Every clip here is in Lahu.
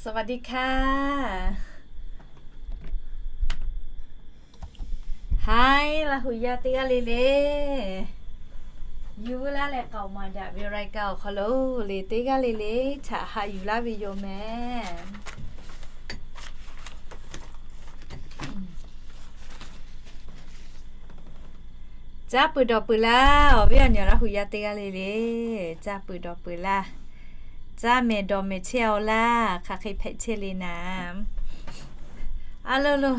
สวัสดีค่ะ Hai Laˇ huˍ yaˇ teˇ g'aˇ le le, yuˬ veu laˇ leh k'aoˍ maˍ daꞈ ve รายการ awˬ hk'aw lo le teˇ g'aˇ le le htaꞈ haꞈ yuˬ laˇ ve yoˬ mehˍ. Caˇ peuˬ dawˬ peuˬ laˇ, awˬ viˉ awˬ nyi Laˇ huˍ yaˇ teˇ g'aˇ le le, caˇ peuˬ dawˬ peuˬ laˇ. Caˇ mehˍ dawˬ mehˍ chehˇ-aw laˇ, hk'aˬ hk'e hpehꞈ chehˇ le naˍ. A lo lo,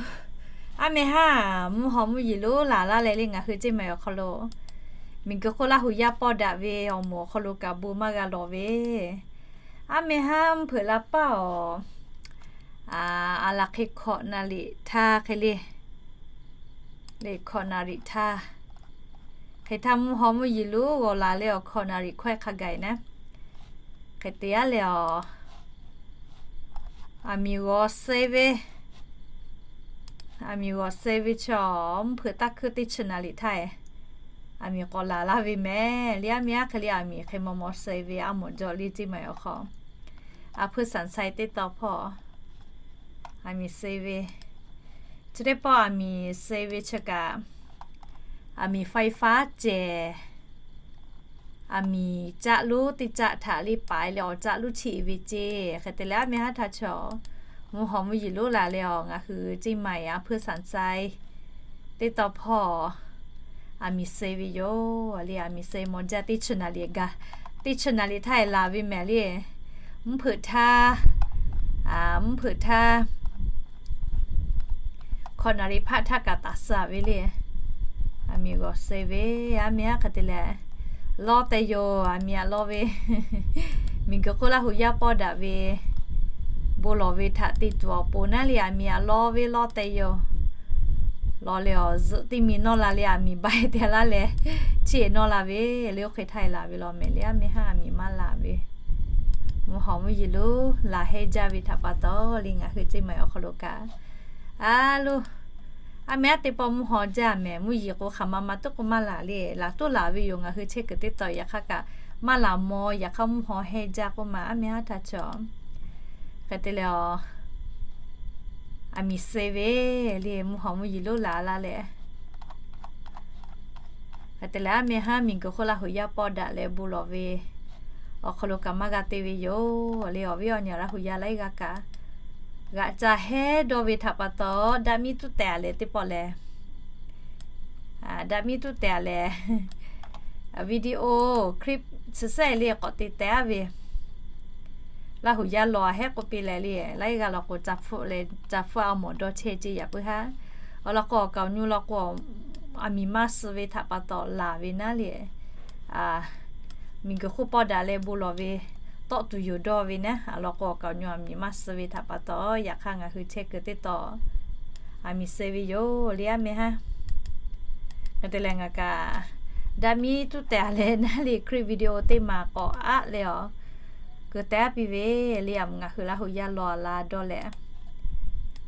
aˉ meh haˉ, mvuhˇ haw mvuhˇ yeˬ lonˉ laˬ laˇ leh le ngaˬ hui ceˇ maˬ awˬ hk'aw lo, miˬguiˬ hk'oˆ Laˇ huˍ yaˇ pawˇ daꞈ ve awˬ moˍ awˬ hk'aw lo kaꞈ bon maˇ g'a lawˬ ve, aˉ meh haˉ mvuhˇ hpeuꞈ la paˇ awˬ, a laˬ hk'e hkawꞈ naˍ riˍ htaˇ hk'e le, le hkawꞈ naˍ riˍ htaˇ, hk'e htaˇ mvuhˇ haw mvuhˇ yeˬ lonˉ g'awˬ laˬ leh awˬ hkawꞈ naˍ riˍ hkawehˇ hk'a gaˬ naˉ, hk'e te aˉ leh awˬ, aˬ miˍ g'awˬ suh ve, aˬ miˍ g'awˬ suh ve chaw mvuhˇ hpeuꞈ taˇ hkuiˇ teˇ chi naˍ riˍ htaˇ, aˬ miˍ k'awꞈ laˬ laˇ ve mehˍ le. Aˉ meh haˉ hk'e le aˬ miˍ hk'e maw maw suh ve a mawˬ jaw le ceˇ maˬ awˬ hk'aw, a hpui sanˍ sai teˇ taw hpawˇ, aˬ miˍ suh ve, chi teˇ pawˆ aˬ miˍ suh ve chi kaꞈ, aˬ miˍ faiˇ faˉ cehˬ, aˬ miˍ caˆ lonˉ teˇ caˆ htaꞈ le paiˍ leh awˬ caˆ lonˉ cheˆ ve ceˇ. Hk'e te leh aˉ meh haˉ htaˇ chaw, mvuhˇ haw mvuhˇ yeˬ lonˉ laˬ leh awˬ ngaˬ hui ceˇ maˬ a hpui sanˍ sai teˇ taw hpawˇ, aˬ miˍ suh ve yoˬ le. Aˬ miˍ suh maw jaˇ teˇ chi naˍ riˍ ga, teˇ chi naˍ riˍ htaˇ laˬ ve mehˍ le. Mvuhˇ hpeuꞈ htaˇ, mvuhˇ hpeuꞈ htaˇ, hkawꞈ naˍ riˍ hpaˆ htaˇ kaꞈ taˍ suh ve le. Aˬ miˍ g'awˬ suh ve, aˉ meh haˉ hk'e te leh, lawˇ teh yoˬ, aˬ miˍ aꞈ lawˇ ve, miˬguiˬ hk'oˆ Laˇ huˍ yaˇ pawˇ daꞈ ve, bon lawˬ ve htaꞈ te tuˬ awˬ pon naˉ le aˬ miˍ aꞈ lawˇ ve lawˇ teh yoˬ. Lawˬ leh awˬ zuhꞈ teˇ miˬ nawˇ la le aˬ miˍ bai te laˇ leh, cheˇ nawˇ la ve le oˇ hk'e htaˇ laˬ ve law mehˍ le. Aˉ meh haˉ aˬ miˍ maˇ laˬ ve, mvuhˇ haw mvuhˇ yeˬ lonˉ laˬ hehˇ jaˇ ve htaꞈ pa taw le ngaˬ hui ceˇ maˬ awˬ hk'aw lo kaꞈ, a lo, aˉ meh haˉ teˇ pawˆ mvuhˇ haw jaˇ mehˍ, mvuhˇ yeˬ k'o hk'aˬ ma ma tuˉ k'o maˇ laˬ le, laˬ tuˉ laˬ ve yoˬ. Ngaˬ hui chehˇ kuiˬ teˇ taw yaꞈ hk'aˇ kaꞈ maˇ laˬ maw, yaꞈ hk'aˇ mvuhˇ haw hehˇ jaˇ k'oˆ ma aˉ meh haˉ htaˇ chaw, hk'e te leh awˬ, aˬ miˍ suh ve le mvuhˇ haw mvuhˇ yeˬ lonˉ laˬ laˇ leh, hk'e te leh aˉ meh haˉ miˬguiˬ hk'oˆ Laˇ huˍ yaˇ pawˇ daꞈ leh bon lawˬ ve awˬ hk'aw lo kaꞈ maˇ g'a te ve yoˬ le. Awˬ viˉ awˬ nyi Laˇ huˍ yaˇ laiˉ g'aˇ kaꞈ g'aꞈ ca hehˇ dawˇ ve htaꞈ pa taw, daꞈ miˉ tuˉ tehˬ a leh teˇ pawˆ lehˬ, daꞈ miˉ tuˉ tehˬ a leh, video clip chi sehˉ le k'awꞈ te teh aˉ ve, Laˇ huˍ yaˇ lawˬ a hehˉ k'oˆ piˇ leh le, laiˉ g'aˇ law k'o ca hpfuhˆ leh ca hpfuhˆ a mawˬ dawˇ chehˇ ceˇ yaꞈ puiˉ haˉ. Awˬ lawn k'o awˬ kaoˬ nyu law k'o, aˬ miˍ maˇ suh ve htaꞈ pa taw laˬ ve naˉ le, miˬguiˬ hk'oˆ pawˇ daꞈ leh bon lawˬ ve tawˆ tuˬ yoˬ dawˇ ve naˉ. Awˬ lawn k'o awˬ kaoˬ nyu aˬ miˍ maˇ suh ve htaꞈ pa taw, yaꞈ hk'aˇ ngaˬ hui chehˇ kuiˬ teˇ taw aˬ miˍ suh ve yoˬ le aˉ meh haˉ. Hk'e te leh ngaˬ kaꞈ daꞈ miˉ tuˉ tehˬ a leh naˉ le clip video teˇ maˬ k'awꞈ aˆ leh awˬ, kuiˬ tehˬ aˉ piˇ ve le. Aˬ ngaˬ hui Laˇ huˍ yaˇ lawˬ a la dawˇ leh,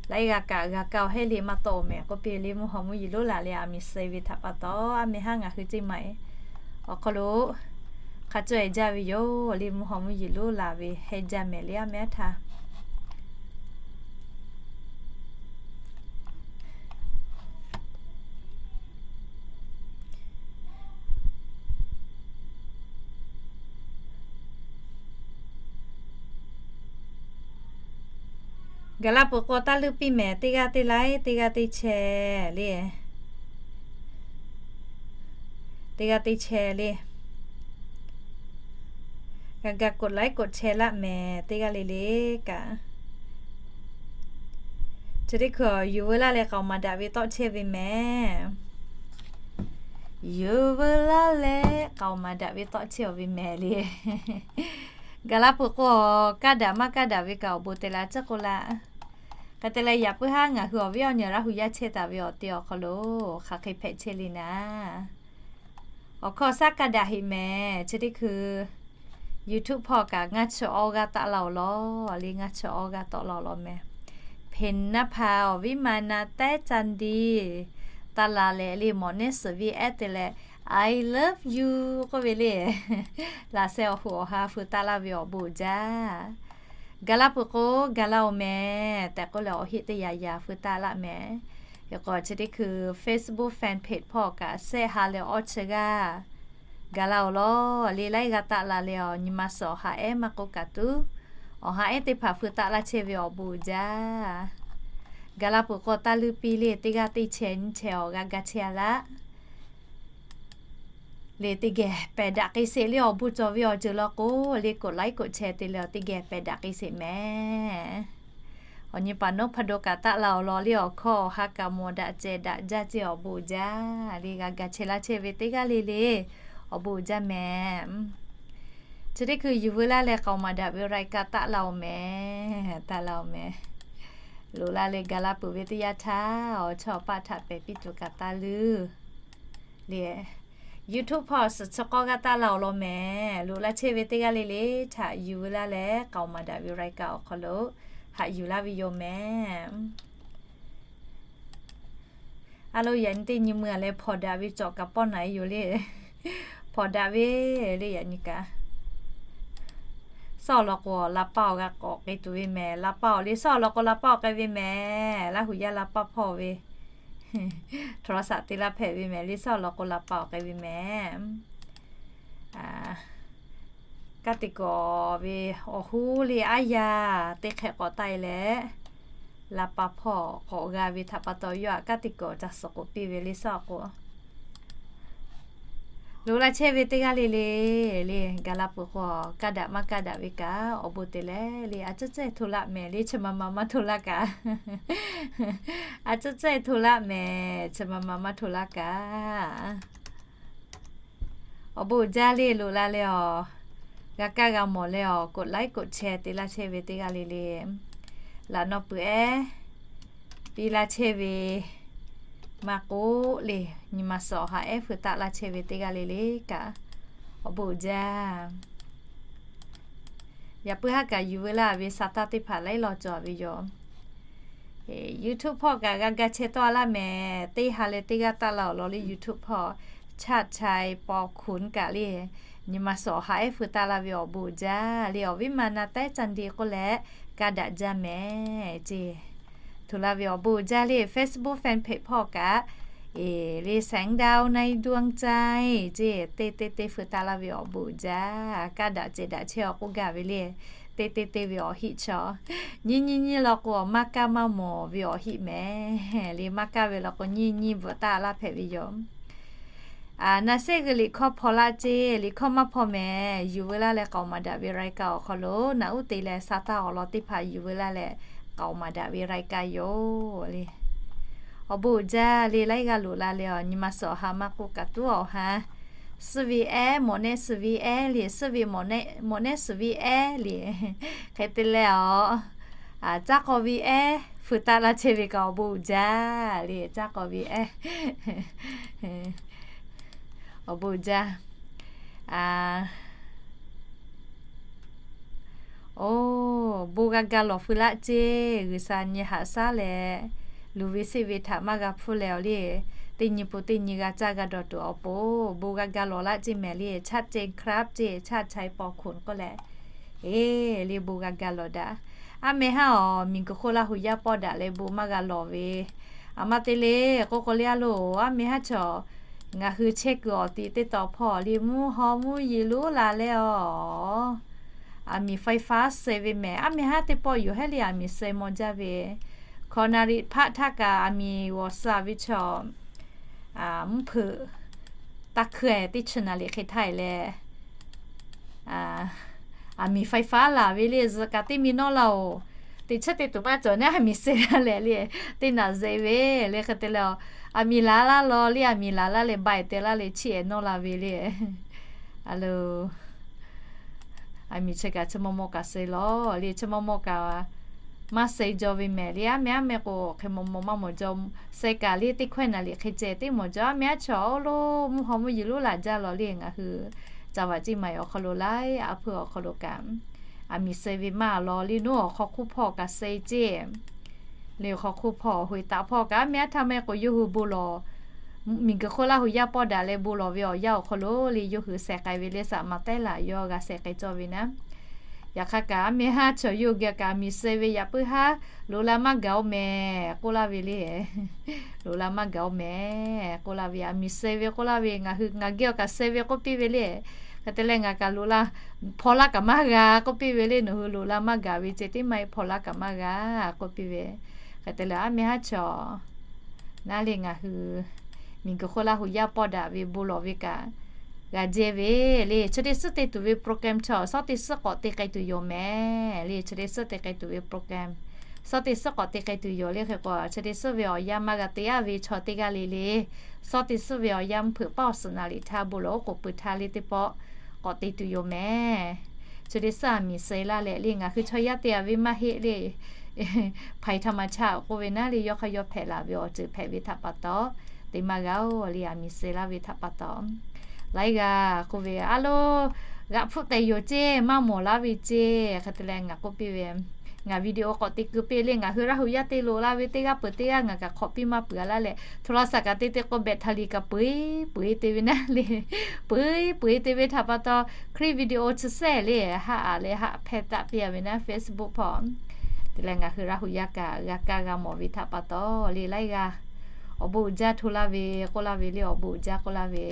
laiˉ g'aˇ kaꞈ g'a kaˇ awˬ hehˉ le maˇ tawˆ awˬ mehˍ k'oˆ piˇ le mvuhˇ haw mvuhˇ yeˬ lonˉ laˬ leh aˬ miˍ suh ve htaꞈ pa taw, aˉ meh haˉ ngaˬ hui ceˇ maˬ awˬ hk'aw lo hk'a cawˇ e jaˇ ve yoˬ le. Mvuhˇ haw mvuhˇ yeˬ lonˉ laˬ ve hehˇ jaˇ mehˍ le aˉ meh haˉ htaˇ. Gaˬ la peuˬ k'o taˇ leuˆ piˇ mehˍ, teˇ g'aˇ teˇ laiˉ, teˇ g'aˇ teˇ chehˇ le. Teˇ g'aˇ teˇ chehˇ le. G'a ga กดไลค์ กดแชร์ laˇ mehˍ teˇ g'aˇ le le kaꞈ. Chi teˇ hkui yuˬ veu laˇ leh k'aoˍ maˍ daꞈ ve tawˆ chehˇ ve mehˍ. Yuˬ veu laˇ leh k'aoˍ maˍ daꞈ ve tawˆ chehˇ ve mehˍ le. Gaˬ la peuˬ k'o, kaˇ daꞈ maˇ kaˇ daꞈ ve kaꞈ awˬ bon te la ceˇ k'oˆ laˇ. Hk'e te leh yaꞈ puiˉ haˉ ngaˬ hui awˬ viˉ awˬ nyi Laˇ huˍ yaˇ chehˇ taˍ ve awˬ te awˬ hk'aw lo hk'aˬ hk'e hpehꞈ chehˇ le naˉ. Awˬ hkawˇ shaˉ kaˇ daꞈ heꞈ mehˍ. Chi teˇ hkui YouTube hpawˇ kaꞈ ngaˇ chi awˇ g'aˇ taˆ la awˬ lawn le, ngaˇ chi awˇ g'aˇ tawˆ la awˬ lawn mehˍ. Hpeꞈ naˇ hpa awˬ viˉ ma na tehˉ ca ndiˇ taˇ la leh le mawˬ nehˉ suhˍ viˇ ehˉ te leh, I love you k'oˆ ve le. Laꞈ sheh awˬ hoꞈ awˬ ha feu taˇ laˇ ve awˬ bon jaˇ. Gaˬ la peuˬ k'o, gaˬ la-oˬ mehˍ tehꞈ k'oˆ leh awˬ heˆ teˇ yanˇ yanˇ feu taˆ laˇ mehˍ. Hk'e k'o chi teˇ hkui Facebook fan page hpawˇ kaꞈ share ha leh awˇ chi g'aˇ gaˬ la-oˬ law. Le laiˉ g'aˇ taˆ la leh awˬ nyi ma suhˍ awˬ ha ehˉ maˇ k'oˆ kaꞈ tuˬ, awˬ ha ehˉ teˇ hpaˍ feu taˆ laˇ chehˇ ve awˬ bon uiˍ jaˇ. Gaˬ la peuˬ k'o, taˇ leuˇ piˇ le, teˇ g'aˇ teˇ chehˇ nyiˇ chehˇ awˬ g'a ga chehˇ a laˇ. Le teˇ geh pehˬ daꞈ k'ai sheˍ le, awˬ bon cawˬ ve awˬ ceuˬ law k'o, le กดไลค์ กดแชร์ te leh awˬ teˇ geh pehˬ daꞈ k'ai sheˍ mehˍ. Awˬ nyi paˍ nawˉ hpaˇ daw kaꞈ taˆ la-oˬ law le, awˬ hkawˇ awˬ ha kaꞈ mawˬ daꞈ cehˬ daꞈ jaˇ ceˇ awˬ bon uiˍ jaˇ. Le g'a ga chehˇ laˇ chehˇ ve teˇ g'aˇ le le, awˬ bon uiˍ jaˇ mehˍ. Chi teˇ hkui yuˬ veu laˇ leh k'aoˍ maˍ daꞈ ve รายการ taˆ la-oˬ mehˍ, taˆ la-oˬ mehˍ. Loꞈ la leh gaˬ la peuˬ ve teˇ yanˇ htaˇ, awˬ chawˇ awˬ paˆ htaꞈ pehˬ piˇ tuˬ kaꞈ taˇ leuˇ le. YouTube hpawˇ suhˍ chi k'awˇ g'aˇ taˆ la-oˬ law mehˍ. Loꞈ la chehˇ ve teˇ g'aˇ le le htaꞈ yuˬ veu laˇ leh k'aoˍ maˍ daꞈ ve รายการ awˬ hk'aw lo haꞈ yuˬ laˇ ve yoˬ mehˍ. A lo, yaꞈ nyi teˇ nyi mui-a leh hpawnˬ daꞈ ve cawˬ kaꞈ pawˆ naˍ e yoˬ le. Hpawnˬ daꞈ ve le yaꞈ nyi kaꞈ. Sawˉ awˬ lawn k'o, la paˇ awˬ g'a k'awꞈ k'ai tuˬ ve mehˍ. La paˇ awˬ le, sawˉ awˬ lawn k'o la paˇ awˬ k'ai ve mehˍ. Laˇ huˍ yaˇ la paˇ hpawˇ ve โทรศัพท์ te laˇ hpehꞈ ve mehˍ le, sawˉ awˬ lawn k'o la paˇ awˬ k'ai ve mehˍ. Kaˇ teꞈ kawˍ ve awˬ hoˉ le aˉ yaˇ teˇ hk'ehꞈ k'awꞈ taˆ e leh, la paˇ hpawˇ k'awꞈ g'a ve htaꞈ pa taw, yawˇ htaꞈ kaˇ teꞈ kawˍ ca suhˍ k'oˍ piˇ ve le sawˉ k'o. Loꞈ la chehˇ ve teˇ g'aˇ le le, le gaˬ la peuˬ k'o, kaˇ daꞈ maˇ kaˇ daꞈ ve kaꞈ awˬ bon te leh le, a cuˉ cehˇ hto laˇ mehˍ le, chi ma ma maˇ hto laˇ kaꞈ. A cuˉ cehˇ hto laˇ mehˍ, chi ma ma maˇ hto laˇ kaꞈ. Awˬ bon uiˍ jaˇ le, loꞈ la leh awˬ, g'a kaˇ g'a mawˬ leh awˬ กดไลค์ กดแชร์ te laˇ chehˇ ve teˇ g'aˇ le le, laꞈ naw peuˬ ehˉ piˇ laˇ chehˇ ve maˇ k'oˆ le, nyi ma suhˍ awˬ ha ehˉ feu taˆ laˇ chehˇ ve teˇ g'aˇ le le kaꞈ, awˬ bon uiˍ jaˇ. Yaꞈ puiˉ haˉ kaꞈ yuˬ veu laˇ ve sa taˇ teˇ hpaˍ laiˉ law cawˬ ve yoˬ. YouTube hpawˇ kaꞈ g'a ga chehˇ tawˆ a laˇ mehˍ. Teˇ ha leh teˇ g'aˇ taˆ la-oˬ law le, YouTube hpawˇ ชาติชัย ปอขุน kaꞈ le, nyi ma suhˍ awˬ ha ehˉ feu taˆ laˇ ve awˬ bon uiˍ jaˇ le. Awˬ viˉ ma na taiˉ ca nde k'oˆ leh, kaˇ daꞈ jaˇ mehˍ ceˇ. Hto la ve awˬ bon uiˍ jaˇ le. Facebook fan page hpawˇ kaꞈ, e, le แสงดาวในดวงใจ ceˇ, teˇ teˇ teˇ feu taˆ laˇ ve awˬ bon uiˍ jaˇ. Kaˇ daꞈ cehˬ daꞈ chehˇ awˬ k'oˆ gaˇ ve le. Teˇ teˇ teˇ ve awˬ hiˆ chaw, nyiˇ nyiˇ nyiˇ law k'o, maˇ kaˇ maˇ mawˬ ve awˬ hiˆ mehˍ le. Maˇ kaˇ ve law k'o, nyiˇ nyiˇ bvuhꞈ taˆ laˇ hpehꞈ ve yoˬ. Na sehˉ g'uiˬ liꞈ hkawˇ hpaw laˇ ceˇ. Liꞈ hkawˇ maˇ hpaw mehˍ, yuˬ veu laˇ leh k'aoˍ maˍ daꞈ ve รายการ awˬ hk'aw lo naꞈ uˉ te leh sa taˇ awˬ lawn teˇ hpaˍ yuˬ veu laˇ leh k'aoˍ maˍ daꞈ ve รายการ yoˬ le. Awˬ bon uiˍ jaˇ le, laiˉ g'aˇ loꞈ la leh awˬ, nyi ma suhˍ awˬ ha maˇ k'oˆ kaꞈ tuˉ awˬ ha, suhˉ ve ehˉ, mawꞈ nehˆ suhˉ ve ehˉ le, suhˉ ve mawꞈ nehˆ suhˉ ve ehˉ le. Hk'e te leh awˬ, caˉ k'aw ve ehˉ feu taˆ laˇ chehˇ ve kaꞈ awˬ bon uiˍ jaˇ le, caˉ k'aw ve ehˉ. Awˬ bon uiˍ jaˇ. Oˬ, bon g'a ga lawˬ feu laˇ ceˇ. G'uiˬsha nyi haꞈ shaˉ leh, luˬ ve seˆ ve htaꞈ maˇ g'a hpfuhˇ leh awˬ le, teˇ nyi pun teˇ nyi g'a caˇ g'a dawˬ tuˬ awˬ pon bon g'a ga lawˬ laˇ ceˇ mehˍ le. ชัดเจนครับ ceˇ, ชาติชัย ปอขุน k'oˆ leh, e, le bon g'a ga lawˬ daꞈ. Aˉ meh haˉ awˬ, miˬguiˬ hk'oˆ Laˇ huˍ yaˇ pawˆ daꞈ leh bon maˇ g'a lawˬ ve, aˬ ma te le k'oˆ k'o le, a loˬ, aˉ meh haˉ chaw, ngaˬ hui chehˇ kuiˬ awˬ ti teˇ taw hpawˇ le mvuhˇ haw mvuhˇ yeˬ lonˉ la leh awˬ, aˬ miˍ ไฟฟ้า suh ve mehˍ. Aˉ meh haˉ teˇ pawˆ yoˬ hehˉ le aˬ miˍ suh mawˬ jaˇ ve, hkawꞈ naˍ riˍ hpaˆ htaˇ kaꞈ aˬ miˍ g'awˬ suh ve chaw, mvuhˇ hpeuꞈ taˇ hkui teˇ chi naˍ riˍ hk'e htaˇ e leh, aˬ miˍ ไฟฟ้า laˬ ve le. Zuhꞈ kaꞈ teˇ mi nawˇ laˇ oˬ, teꞈ chiˉ te tuˬ maˇ cawˬ naˉ aˬ miˍ suh laˇ leh le, teˇ naꞈ ze ve le. Hk'e te leh, aˬ miˍ laˬ laˇ law le, aˬ miˍ laˬ laˇ leh bai te laˇ leh chiˇ ehˍ nawˇ la ve le. A loˬ, aˬ miˍ chi kaꞈ chi maw maw kaꞈ suh law le, chi maw maw kaꞈ maˇ suh jaw ve mehˍ le. Aˉ meh aˉ meh k'o, hk'e maw maw maˇ mawˬ jaw. Suh kaꞈ le teˇ hkawehˇ naˍ riˍ hk'e ceh teˇ mawˬ jaw. Aˉ meh aˉ chaw oˬ lo mvuhˇ haw mvuhˇ yeˬ lonˉ la jaˇ law le. Ngaˬ hui จังหวัดเชียงใหม่ awˬ hk'aw lo laiˉ aˉ hpeuˇ awˬ hk'aw lo kaꞈ, aˬ miˍ suh ve maˇ law le. Nawˉ awˬ hk'aw hk'oˆ hpawˇ kaꞈ suh ceˇ le. Awˬ hk'aw hk'oˆ hpawˇ awˬ hoꞈ e taꞈ hpawˇ kaꞈ aˉ meh aˉ htaˇ meh k'o yawˇ hui bon lawˬ, miˬguiˬ hk'oˆ Laˇ huˍ yaˇ pawˆ daꞈ leh bon lawˬ ve awˬ yanˇ awˬ hk'aw lo le, yawˇ hui suh k'ai ve le. Saꞈ maˍ tehˉ laˬ yawˇ g'a suh k'ai cawˇ ve naˉ. Yaꞈ hk'aˇ kaꞈ aˉ meh haˉ chaw yawˇ hui geh kaꞈ aˬ miˍ suh ve yaꞈ puiˉ haˉ loꞈ la maˇ gaˬ-oˬ mehˍ k'oˆ laˇ ve le. Loꞈ la maˇ gaˬ-oˬ mehˍ k'oˆ laˇ ve, aˬ miˍ suh ve k'oˆ laˇ ve, ngaˬ hui ngaˬ geh awˬ kaꞈ suh ve k'oˆ piˇ ve le. Hk'e te leh ngaˬ kaꞈ loꞈ la hpaw laˇ kaꞈ maˇ g'a k'oˆ piˇ ve le. Nawˬ hui loꞈ la maˇ gaˬ ve ceh tiˉ maˇ heˆ, hpaw laˇ kaꞈ maˇ g'a k'oˆ piˇ ve. Hk'e te leh aˉ meh haˉ chaw naˉ le ngaˬ hui miˬguiˬ hk'oˆ Laˇ hu yaˇ pawˇ daꞈ ve bon lawˬ ve kaꞈ g'a jehˇ ve le. Chi teˇ suhˉ te tuˬ ve program chaw, suhˉ teˇ suhˉ k'awꞈ te k'ai tuˬ yoˬ mehˍ le. Chi teˇ suhˉ te k'ai tuˬ ve program, suhˉ teˇ suhˉ k'awꞈ te k'ai tuˬ yoˬ le. Hk'e k'o chi teˇ suhˉ ve awˬ yanˇ maˇ g'a te-a ve chaw teˇ g'aˇ le le, suhˉ teˇ suhˉ ve awˬ yanˇ mvuhˇ hpeuꞈ paˆ awˬ suhˍ naˍ riˍ htaˇ bon lawˬ oˉ k'oˍ pui htaˇ le teˇ pawˆ k'awꞈ te tuˬ yoˬ mehˍ. Chi teˇ suhˉ aˬ miˍ suh laˇ leh le ngaˬ hui chaw yaˇ te-a ve maˇ heˆ le. Hpaˍ htaꞈ maˍ chaꞈ k'oˆ ve naˉ le, yawˇ hk'aˇ yawˇ hpehꞈ laˬ ve awˬ ceuˬ hpehꞈ ve htaꞈ pa taw te maˇ g'a-oˬ le, aˬ miˍ suh laˇ ve htaꞈ pa taw. Laiˉ g'aˇ k'oˆ ve, a lo, g'aꞈ hpfuhˆ tehꞈ yoˬ ceˇ, maˇ mawˬ laˇ ve ceˇ. Hk'e te leh ngaˬ k'oˆ piˇ ve, ngaˬ video k'awꞈ te keu piˇ le, ngaˬ hui Laˇ hu yaˇ te loꞈ la ve teˇ g'aˇ peuˬ teˇ g'aˇ ngaˬ kaꞈ hk'awꞈ piˇ maˇ peuˬ-a laˇ leh, hto la saˍ kaꞈ te te k'o battery kaꞈ peu eˬ peu eˬ te ve naˉ le, peu eˬ peu eˬ te ve htaꞈ pa taw, clip video chi sehˉ le haꞈ aꞈ leh haꞈ hpehˇ taˆ piˇ-a ve naˉ Facebook hpawˇ. Te leh ngaˬ hui Laˇ hu yaˇ kaꞈ g'a kaˇ g'a mawˬ ve htaꞈ pa taw le laiˉ g'aˇ awˬ bon uiˍ jaˇ hto laˇ ve k'oˆ laˇ ve le, awˬ bon uiˍ jaˇ k'oˆ laˇ ve,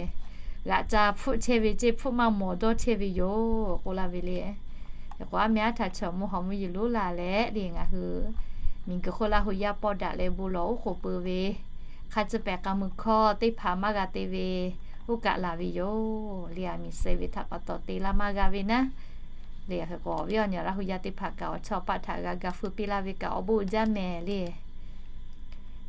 g'aꞈ ca hpfuhˆ chehˇ ve ceˇ, hpfuhˆ maˇ mawˬ dawˇ chehˇ ve yoˬ k'oˆ laˇ ve le. Hk'e k'o aˉ meh aˉ htaꞈ chaw mvuhˇ hawˬ mvuhˇ yeˬ loˉ la leh le ngaˬ hui miˬguiˬ hk'oˆ Laˇ hu yaˇ pawˇ daꞈ leh bon lawˬ oˉ k'oˍ pui ve, hk'a tcuh pehˍ k'a mui hkawˇ teˇ hpaˍ maˇ g'a te ve, oˇ kaꞈ laˬ ve yoˬ le, aˬ miˍ suh ve htaꞈ pa taw te laˇ maˇ g'a ve naˉ le. Hk'e k'o awˬ viˉ awˬ nyi Laˇ hu yaˇ teˇ hpaˍ kaꞈ awˬ chawˇ paˆ htaꞈ g'a ga feu piˇ laˇ ve kaꞈ awˬ bon uiˍ jaˇ mehˍ le.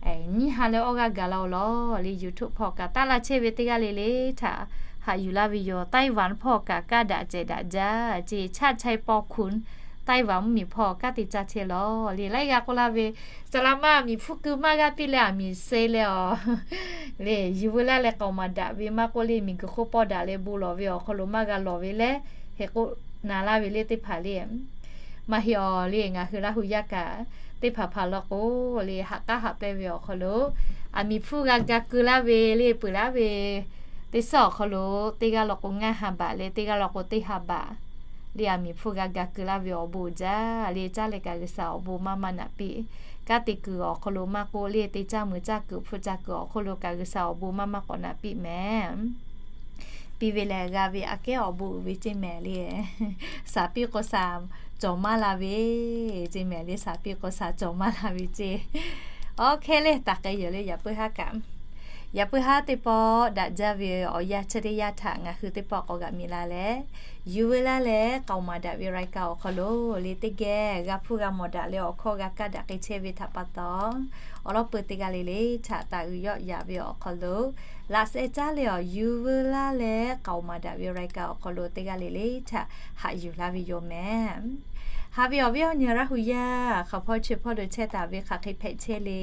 Nyiˇ ha leh awˇ g'aˇ gaˬ la-oˬ lawˬ le, YouTube hpawˇ kaꞈ taˇ laˇ chehˇ ve teˇ g'aˇ le le htaꞈ haꞈ yuˬ laˇ ve yoˬ. Taiwan hpawˇ kaꞈ kaˇ daꞈ cehˬ daꞈ jaˇ ceˇ, chaˆ chaiˇ paw hkunˍ Taiwan mvuhˇmiˬ hpawˇ kaˇ te caˇ chehˇ lawˬ le. Laiˉ g'aˇ k'oˆ laˇ ve, saˍ laꞈ ma miˬ hpfuhˇ keu maˇ g'a piˇ leh aˬ miˍ suh leh-oˬ le, yuˬ veu laˇ leh k'aoˍ maˍ daꞈ ve maˇ k'oˆ le, miˬguiˬ hk'oˆ pawˇ daꞈ leh bon lawˬ ve awˬ hk'aw lo maˇ g'a lawˬ ve leh, hk'e k'oˆ na laˇ ve le teˇ hpaˍ le. Maˇ heˆ-oˬ le, ngaˬ hui Laˇ hu yaˇ kaꞈ teˇ hpaˍ hpaˍ law k'o le, haꞈ k'aˉ haꞈ pehnˇ ve awˬ hk'aw lo aˬ miˍ hpfuhˇ g'a ga keu laˇ ve le, peuˬ laˇ ve teˇ suhˉ awˬ hk'aw lo teˇ g'aˇ law k'o ngaˇ ha baꞈ leh teˇ g'aˇ law k'o teˇ ha baꞈ le, aˬ miˍ hpfuhˇ g'a ga keu laˇ ve awˬ bon uiˍ jaˇ le. Caˇ leh kaꞈ G'uiˬsha awˬ bon maˇ maˇ naꞈ piˇ. Kanˉ te kuiˬ awˬ hk'aw lo maˇ k'oˆ le, te caˇ mui caˇ kuiˬ hpfuhˇ caˇ kuiˬ awˬ hk'aw lo kaꞈ G'uiˬsha awˬ bon maˇ maˇ k'awꞈ naꞈ piˇ mehˍ. Piˇ ve lehˬ g'a ve aꞈ kehˉ awˬ bon uiˍ ve ceˇ mehˍ le. Saˍ piˇ k'o saˍ cawˬ maˇ la ve ceˇ mehˍ le, saˍ piˇ k'o saˍ cawˬ maˇ la ve ceˇ. Awˬ hk'e le, taˍ k'ai yoˬ le, yaꞈ puiˉ haˉ kaꞈ, yaꞈ puiˉ haˉ teˇ pawˆ daꞈ jaˇ ve awˬ yanˇ chi teˇ yanˇ htaꞈ ngaˬ hui teˇ pawˆ k'awꞈ g'aꞈ miˬ la leh, yuˬ veu laˇ leh k'aoˍ maˍ daꞈ ve รายการ awˬ hk'aw lo le teˇ geh g'a hpfuhˇ g'a mawˬ daꞈ leh awˬ hkawˇ g'a kaˇ daꞈ k'ai chehˇ ve htaꞈ pa taw, awˬ lawn peu teˇ g'aˇ le le htaꞈ taˍ uiˍ yawˆ yaꞈ ve awˬ hk'aw lo laꞈ sheh caˉ leh awˬ yuˬ veu laˇ leh k'aoˍ maˍ daꞈ ve รายการ awˬ hk'aw lo teˇ g'aˇ le le htaꞈ haꞈ yuˬ laˇ ve yoˬ mehˍ. Haꞈ ve awˬ viˉ awˬ nyi Laˇ hu yaˇ hk'aˬ hpawˇ chi hpawˇ lo chehˇ taˍ ve hk'aˬ hk'e hpehꞈ chehˇ le.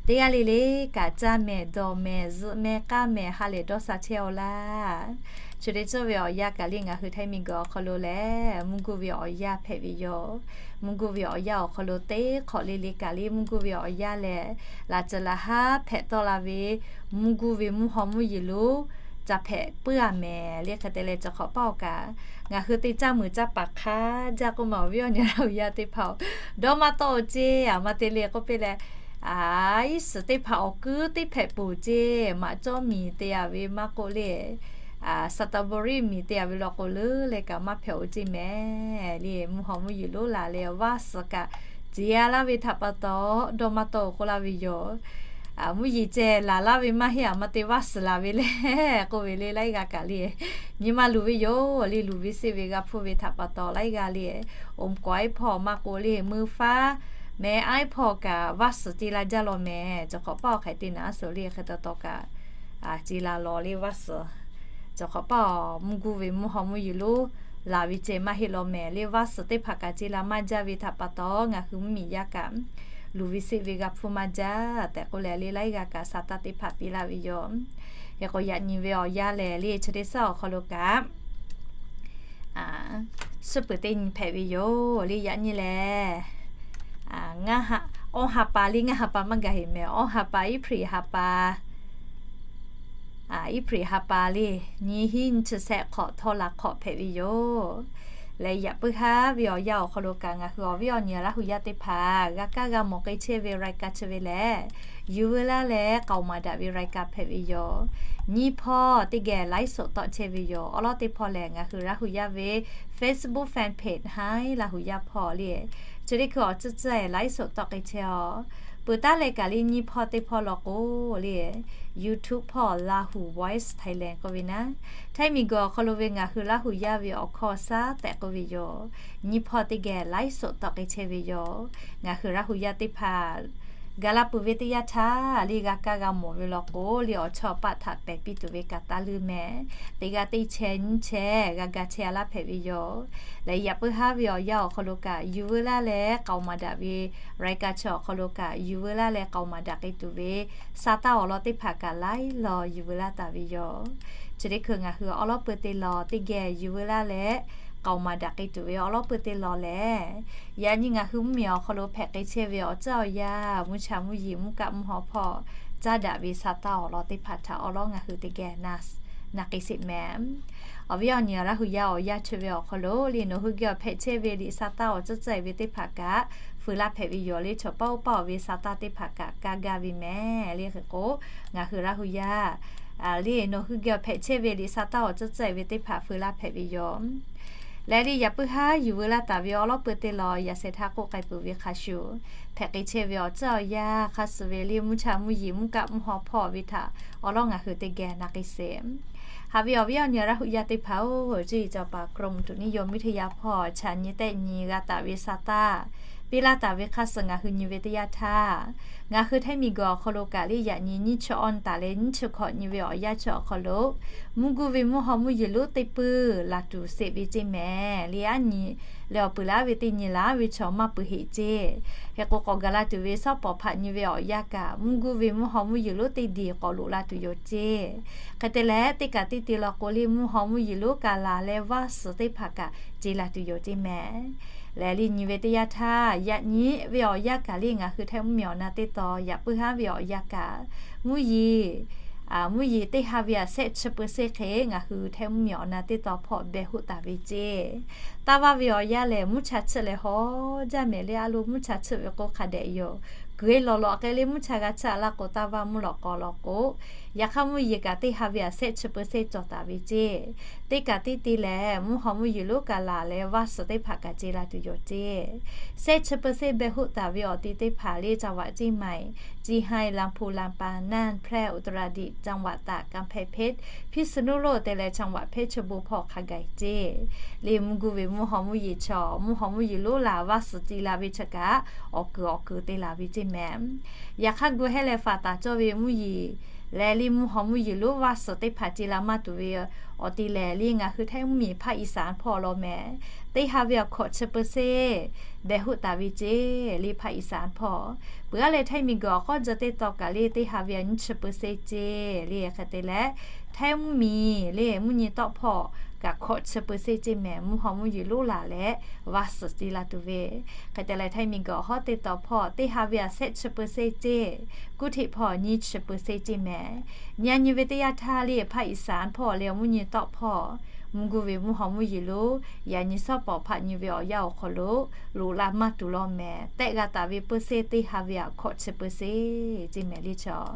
Teˇ g'aˇ le le kaꞈ caˇ mehˍ, dawˬ mehˍ, zuhꞈ mehˍ, k'aˇ mehˍ, ha lehˬ dawˇ sha chehˇ-aw laˇ. Chi teˇ ceuˬ ve awˬ yanˇ kaꞈ le ngaˬ hui Htaiˇ miˬguiˬ awˬ hk'aw lo lehˬ, mvuhˇ guˇ ve awˬ yanˇ hpehꞈ ve yoˬ. Mvuhˇ guˇ ve awˬ yanˇ awˬ hk'aw lo teˇ hk'awꞈ le le kaꞈ le mvuhˇ guˇ ve awˬ yanˇ lehˬ, laꞈ ceuˬ laꞈ haˉ hpehꞈ tawˆ la ve mvuhˇ guˇ ve mvuhˇ haw mvuhˇ yeˬ lonˉ ca hpehꞈ puiˉ-a mehˍ le. Hk'e te leh cawˬ hk'awꞈ paˇ awˬ kaꞈ ngaˬ hui te caˇ mui caˇ paˍ hk'a jaˇ k'oˆ ma awˬ viˉ awˬ nyi Laˇ hu yaˇ teˇ hpaˍ-oˬ, dawˇ maˇ tawˆ-o ceˇ, aˬ ma te le k'oˆ piˇ leh, a, iˉ suhˍ teˇ hpaˍ awˬ kuiˉ teˇ hpehꞈ peuˬ ceˇ, maꞈ cawˇ miˬ te-a ve maˇ k'oˆ le, a, สตรอเบอรี่ miˬ te-a ve law k'o leuˉ leh kaꞈ maˇ hpehꞈ-o ceˇ mehˍ le. Mvuhˇ haw mvuhˇ yeˬ lonˉ laˬ leh vaˇ suhˍ kaꞈ ceˬ-a laˇ ve htaꞈ pa taw dawˇ maˇ tawˆ-o k'oˆ laˇ ve yoˬ. Mvuhˇ yeˬ ceh laˬ laˇ ve maˇ heˆ, aˬ ma te vaˇ suhˍ laˬ ve le k'oˆ ve le. Laiˉ g'aˇ kaꞈ le nyi ma luˬ ve yoˬ le. Luˬ ve seˆ ve g'a hpfuhˇ ve htaꞈ pa taw laiˉ g'aˇ le, oˍ k'awˍ iˉ hpawˇ maˇ k'oˆ le, meuˇ faˉ mehˍ aˉ iˉ hpawˇ kaꞈ vaˇ suhˍ te la jaˇ law mehˍ. Cawˬ hk'awꞈ paˇ awˬ hk'aˬ hk'e te naˍ suhˍ le hk'e taw taw kaꞈ, a, ceˬ la law le vaˇ suhˍ. Cawˬ hk'awꞈ paˇ awˬ mvuhˇ guˇ ve mvuhˇ haw mvuhˇ yeˬ lonˉ laˬ ve ceh maˇ heˆ law mehˍ le. Vaˇ suhˍ teˇ hpaˍ kaꞈ ceˬ la maˇ jaˇ ve htaꞈ pa taw ngaˬ hui mvuhˇmiˬ yaˇ kaꞈ luˬ ve seˆ ve g'a hpfuhˇ maˇ jaˇ tehꞈ k'oˆ leh le laiˉ g'aˇ kaꞈ sa taˇ teˇ hpaˍ piˇ laˇ ve yoˬ. Hk'e k'o yaꞈ nyi ve awˬ yanˇ lehˬ le chi teˇ suhˉ awˬ hk'aw lo kaꞈ suhˉ peuˬ teˇ nyi hpehꞈ ve yoˬ le. Yaꞈ nyi lehˬ, ngaˇ ha, awˇ ha pa le, ngaˇ ha pa maˇ gaˬ heˍ mehˍ, awˇ ha pa April ha pa, April ha pa le, nyi hiˉ nyi chi shehˆ hk'awꞈ htawˇ la hk'awꞈ hpehꞈ ve yoˬ. Leh yaꞈ puiˉ haˉ ve awˬ yanˇ awˬ hk'aw lo kaꞈ ngaˬ hui awˬ viˉ awˬ nyi Laˇ hu yaˇ teˇ hpaˍ g'a kaˇ g'a mawˬ k'ai chehˇ ve รายการ chi ve lehˬ, yuˬ veu laˇ leh k'aoˍ maˍ daꞈ ve รายการ hpehꞈ ve yoˬ. Nyiˇ hpawˇ teˇ geh ไลฟ์สด tawˆ chehˇ ve yoˬ. Awˉ lawˉ teˇ hpawˇ lehˬ, ngaˬ hui Laˇ hu yaˇ ve Facebook fanpage Hai Laˇ hu yaˇ hpawˇ le, chi teˇ hkui awˬ tcuhˇ tcuhˇ ไลฟ์สด tawˆ k'ai chehˇ-oˬ. Peuˬ taˉ leh kaꞈ le nyiˇ hpawˇ teˇ hpawˇ law k'o le, YouTube hpawˇ Lahu Voice Thailand k'oˆ ve naˉ, Htaiˇ miˬguiˬ awˬ hk'aw lo ve ngaˬ hui Laˇ hu yaˇ ve awˬ hkawˇ saˉ tehꞈ k'oˆ ve yoˬ. Nyiˇ hpawˇ teˇ geh ไลฟ์สด tawˆ k'ai chehˇ ve yoˬ. Ngaˬ hui Laˇ hu yaˇ teˇ hpaˍ gaˬ la peuˬ ve teˇ yanˇ htaˇ le g'a kaˇ g'a mawˬ ve law k'o le, awˬ chawˇ paˆ htaꞈ pehˬ piˇ tuˬ ve kaꞈ taˇ leuˇ mehˍ. Teˇ g'aˇ teˇ chehˇ nyiˇ chehˇ g'a ga chehˇ a laˇ hpehꞈ ve yoˬ. Leh yaꞈ puiˉ haˉ ve awˬ yanˇ awˬ hk'aw lo kaꞈ yuˬ veu laˇ leh k'aoˍ maˍ daꞈ ve รายการ chi awˬ hk'aw lo kaꞈ yuˬ veu laˇ leh k'aoˍ maˍ daꞈ k'ai tuˬ ve sa taˇ awˬ lawn teˇ hpaˍ kaꞈ laiˉ law yuˬ veu laˇ taˍ ve yoˬ. Chi teˇ hkui ngaˬ hui awˉ lawˉ peu te law teˇ geh yuˬ veu laˇ leh k'aoˍ maˍ daꞈ k'ai tuˬ ve awˉ lawˉ peu te law lehˬ, yaꞈ nyi ngaˬ hui mvuhˇmiˬ awˬ hk'aw lo hpehꞈ k'ai chehˇ ve awˬ tcuhˉ awˬ yanˇ, mvuhˇ cha mvuhˇ yeˬ mvuhˇ kaˆ mvuhˇ haw hpawˇ caˇ daꞈ ve sa taˇ awˬ lawn teˇ hpaˍ htaꞈ awˉ lawˉ ngaˬ hui teˇ geh na k'ai sheˍ mehˍ. Awˬ viˉ awˬ nyi Laˇ hu yaˇ awˬ yanˇ chi ve awˬ hk'aw lo le nawˬ hui geh awˬ hpehꞈ chehˇ ve liꞈ sa taˇ awˬ tcuhˉ tcuhˉ ve teˇ hpaˍ kaꞈ feu laˇ hpehꞈ ve yoˬ le. Chaw paˆ oˇ paˆ awˬ ve sa taˇ teˇ hpaˍ kaꞈ kaˇ gaˇ ve mehˍ le. Hk'e k'o, ngaˬ hui Laˇ hu yaˇ le nawˬ hui geh awˬ hpehꞈ chehˇ ve liꞈ sa taˇ awˬ tcuhˉ tcuhˉ ve teˇ hpaˍ feu laˇ hpehꞈ ve yoˬ. Leh le yaꞈ puiˉ haˉ yuˬ veu laˇ taˍ ve awˉ lawˉ peu te law yaꞈ shehˍ htaˇ k'oˆ k'ai peuˬ ve hk'a shuˍ, hpehꞈ k'ai chehˇ ve awˬ tcuhˉ awˬ yanˇ hk'a suh ve le mvuhˇ cha mvuhˇ yeˬ mvuhˇ kaˆ mvuhˇ haw hpawˇ ve htaꞈ awˉ lawˉ ngaˬ hui teˇ geh na k'ai sheˍ. Haꞈ ve awˬ viˉ awˬ nyi Laˇ hu yaˇ teˇ hpaˍ-oˬ, cuˇ yiˍ cawˬ paˍ กรมอุตุนิยมวิทยา hpawˇ chaꞈ nyi tehˆ nyi g'a taˍ ve sa taˇ piˇ laˇ taˍ ve hk'a suh ngaˬ hui nyi ve teˇ yanˇ htaˇ, ngaˬ hui Htaiˇ miˬguiˬ awˬ hk'aw lo kaꞈ le yaꞈ nyi nyiˇ chi awˇ nyi taˍ leh nyiˇ chi hkawꞈ nyi ve awˬ yanˇ chi awˬ hk'aw lo mvuhˇ guˇ ve mvuhˇ haw mvuhˇ yeˬ lonˉ teˇ puiˇ laˬ tuˬ sheˍ ve ceˇ mehˍ le. Aˉ nyi leh awˬ peuˬ laˇ ve teˇ nyi laˇ ve chaw maˇ peuˬ heˆ ceˇ. Hk'e k'o k'awꞈ gaˬ la tuˬ ve sawˉ pawˍ hpaꞈ nyi ve awˬ yanˇ kaꞈ mvuhˇ guˇ ve mvuhˇ haw mvuhˇ yeˬ lonˉ teˇ diˬ k'awꞈ loꞈ la tuˬ yoˬ ceˇ. Hk'e te leh teˇ kaꞈ teˇ te law k'o le mvuhˇ haw mvuhˇ yeˬ lonˉ kaꞈ laˬ leh vaˇ suhˍ teˇ hpaˍ kaꞈ ce la tuˬ yoˬ ceˇ mehˍ. Leh le nyi ve teˇ yanˇ htaˇ yaꞈ nyi ve awˬ yanˇ kaꞈ le ngaˬ hui Htaiˇ mvuhˇmiˬ awˬ na teˇ taw yaꞈ puiˉ haˉ ve awˬ yanˇ kaꞈ mvuhˇ yeˬ mvuhˇ yeˬ teˇ ha ve aꞈ shehˆ chi เปอร์เซ็นต์ hk'e ngaˬ hui Htaiˇ mvuhˇmiˬ awˬ na teˇ taw hpawˇ beh hoˆ taˍ ve ceˇ. Taˇ vaˇ ve awˬ yanˇ lehˬ mvuhˇ cha chiˆ leh haw jaˇ mehˍ le. A lo mvuhˇ cha chiˆ ve k'o hk'a dehꞈ yoˬ. Kuˬ e lawˬ lawꞈ k'ai le mvuhˇ cha g'a chiˆ a laˇ k'o taˇ vaˇ mvuhˇ lawꞈ k'aw lawꞈ k'o, yaꞈ hk'aˇ mvuhˇ yeˬ kaꞈ teˇ ha ve aꞈ shehˆ chi เปอร์เซ็นต์ cawˬ taˍ ve ceˇ. Teˇ kaꞈ teˇ te lehˬ mvuhˇ haw mvuhˇ yeˬ lonˉ kaꞈ laˬ leh vaˇ suhˍ teˇ hpaˍ kaꞈ ce la tuˬ yoˬ ceˇ. Shehˆ chi เปอร์เซ็นต์ beh hoˆ taˍ ve awˬ ti teˇ hpaˍ le จังหวัดเชียงใหม่ Ceˇ haiˇ ลำพูน ลำปาง น่าน แพร่ อุตรดิตถ์ จังหวัดตาก กำแพงเพชร พิษณุโลก te leh จังหวัดเพชรบูรณ์ hpawˇ hk'a gaˬ ceˇ. Le mvuhˇ guˇ ve mvuhˇ haw mvuhˇ yeˬ chaw mvuhˇ haw mvuhˇ yeˬ lonˉ laˬ vaˇ suhˍ ce la ve chi kaꞈ awˬ kuiˬ awˬ kuiˬ te la ve ceˇ mehˍ. Yaꞈ hk'aˇ gu hehˉ leh faˍ taˍ cawˇ ve mvuhˇ yeˬ leh le mvuhˇ haw mvuhˇ yeˬ lonˉ vaˇ suhˍ teˇ hpaˍ ce la maˇ tuˬ ve awˬ ti lehˬ le ngaˬ hui Htaiˇ mvuhˇmiˬ ภาคอีสาน hpawˇ law mehˍ. Teˇ ha ve aꞈ hkawꞈ chi เปอร์เซ็นต์ beh hoˆ taˍ ve ceˇ le ภาคอีสาน hpawˇ. Peuˬ aˉ leh Htaiˇ miˬguiˬ awˬ k'awˇ jaˇ teˇ taw kaꞈ le teˇ ha ve aꞈ nyiˇ chi เปอร์เซ็นต์ ceˇ le. Hk'e te leh Htaiˇ mvuhˇmiˬ le mvuhˇ nyi tawˆ hpawˇ kaꞈ hkawꞈ chi เปอร์เซ็นต์ ceˇ mehˍ. Mvuhˇ haw mvuhˇ yeˬ lonˉ laˬ leh vaˇ suhˍ ce la tuˬ ve. Hk'e te leh Htaiˇ miˬguiˬ awˬ hawˉ teˇ taw hpawˇ teˇ ha ve aꞈ shehˆ chi เปอร์เซ็นต์ ceˇ. Kuˇ hteꞈ hpawˇ nyiˇ chi เปอร์เซ็นต์ ceˇ mehˍ. Nyi a nyi ve teˇ yanˇ htaˇ le ภาคอีสาน hpawˇ leh mvuhˇ nyi tawˆ hpawˇ mvuhˇ guˇ ve mvuhˇ haw mvuhˇ yeˬ lonˉ yaꞈ nyi sawˉ pawˍ hpaꞈ nyi ve awˬ yanˇ awˬ hk'aw lo loꞈ la maˇ tuˬ law mehˍ. Tehˆ g'a taˍ ve เปอร์เซ็นต์ teˇ ha ve aꞈ hkawꞈ chi เปอร์เซ็นต์ ceˇ mehˍ le chaw.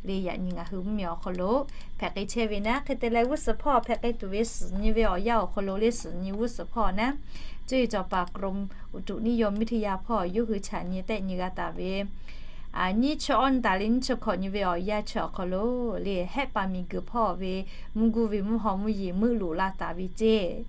Le yaꞈ nyi ngaˬ hui mvuhˇmiˬ awˬ hk'aw lo hpehꞈ k'ai chehˇ ve naˉ. Hk'e te leh g'uˇ suhˍ hpawˇ hpehꞈ k'ai tuˬ ve suhˍ nyi ve awˬ yanˇ awˬ hk'aw lo le suhˍ nyi g'uˇ suhˍ hpawˇ naˉ, cuˇ yiˍ cawˬ paˍ กรมอุตุนิยมวิทยา hpawˇ yawˇ hui chaꞈ nyi tehˆ nyi g'a taˍ ve nyiˇ chi awˇ nyi taˍ leh nyiˇ chi hkawꞈ nyi ve awˬ yanˇ chi awˬ hk'aw lo le Hehˆ paˍ miˬguiˬ hpawˇ ve mvuhˇ guˇ ve mvuhˇ haw mvuhˇ yeˬ meuˆ loꞈ la taˍ ve ceˇ.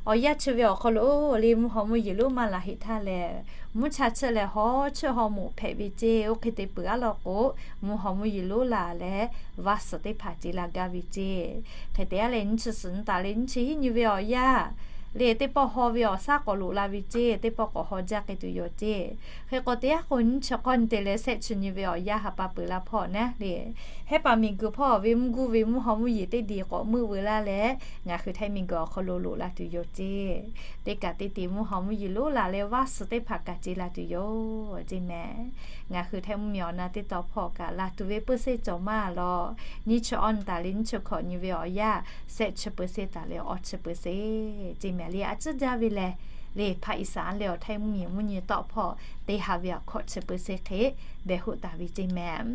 Awˬ yanˇ chi ve awˬ hk'aw lo le mvuhˇ haw mvuhˇ yeˬ lonˉ maˇ laˬ heˆ htaˇ lehˬ, mvuhˇ cha chiˆ leh haw chiˆ haw moˍ hpehꞈ ve ceˇ. Oˇ hk'e te peuˬ aˉ law k'o, mvuhˇ haw mvuhˇ yeˬ lonˉ laˬ leh vaˇ suhˍ teˇ hpaˍ ce la gaˇ ve ceˇ. Hk'e te aˉ leh nyiˇ chi suhˍ nyi taˍ leh nyiˇ chi hiˉ nyi ve awˬ yanˇ le teˇ pawˆ haw ve awˬ shaˉ k'awꞈ loꞈ la ve ceˇ. Teˇ pawˆ k'awꞈ haw jaˇ k'ai tuˬ yoˬ ceˇ. Hk'e k'o teˇ aˉ k'o nyiˇ chi k'awˇ nyi te leh shehˆ chi nyi ve awˬ yanˇ ha pa peuˬ la hpawˇ naˉ le, Hehˆ paˍ miˬguiˬ hpawˇ ve mvuhˇ guˇ ve mvuhˇ haw mvuhˇ yeˬ teˇ diˬ k'awꞈ meuˆ veu laˇ leh ngaˬ hui Htaiˇ miˬguiˬ awˬ hk'aw lo loꞈ la tuˬ yoˬ ceˇ. Teˇ kaꞈ teˇ te mvuhˇ haw mvuhˇ yeˬ lonˉ laˬ leh vaˇ suhˍ teˇ hpaˍ kaꞈ ce la tuˬ yoˬ ceˇ mehˍ. Ngaˬ hui Htaiˇ mvuhˇmiˬ awˬ na teˇ taw hpawˇ kaꞈ laˬ tuˬ ve เปอร์เซ็นต์ cawˬ maˇ law. Nyiˇ chi awˇ nyi taˍ leh nyiˇ chi hkawꞈ nyi ve awˬ yanˇ shehˆ chi เปอร์เซ็นต์ taˍ leh awˇ chi เปอร์เซ็นต์ ceˇ mehˍ le, a ciˉ jaˇ ve lehˬ, le ภาคอีสาน le awˬ htaiˇ mvuhˇmiˬ mvuhˇ nyi tawˆ hpawˇ te haˍ ve awˬ hkawꞈ chi peuˬ se hk'e behˬ hoˆ taˍ ve ceˇ mehˍ.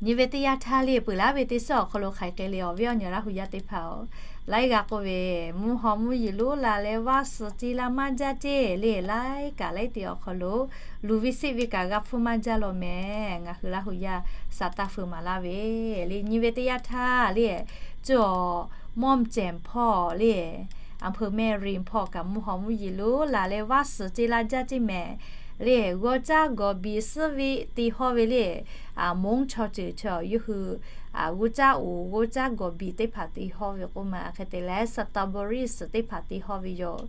Nyi ve teˇ yanˇ htaˇ le peuˬ laˇ ve teˇ suhˉ awˬ hk'aw lo hk'aˬ hk'e le awˬ viˉ awˬ nyi Laˇ hu yaˇ teˇ hpaˍ-oˬ, laiˉ g'a k'oˆ ve, mvuhˇ haw mvuhˇ yeˬ lonˉ la leh vaˇ suhˍ ce la maˇ jaˇ ceˇ le, laiˉ kaꞈ laiˉ te awˬ hk'aw lo luˬ ve seˆ ve kaꞈ g'a hpfuhˇ maˇ jaˇ law mehˍ. Ngaˬ hui Laˇ hu yaˇ sa taˇ feu maˍ laˇ ve le. Nyi ve teˇ yanˇ htaˇ le, cawˬ ม่อนแจ่ม hpawˇ le, อำเภอแม่ริม hpawˇ kaꞈ mvuhˇ haw mvuhˇ yeˬ lonˉ la leh vaˇ suhˍ ce la jaˇ ceˇ mehˍ le. G'aw caˉ gawˬ biˬ suhˉ ve te hawˇ ve le, มงค์ chaw ceuˬ chaw yawˇ hui g'aw caˉ oˍ g'aw caˉ gawˬ biˬ teˇ hpaˍ te hawˇ ve k'oˆ ma, hk'e te leh สตรอเบอรี่ suhˍ teˇ hpaˍ te hawˇ ve yoˬ.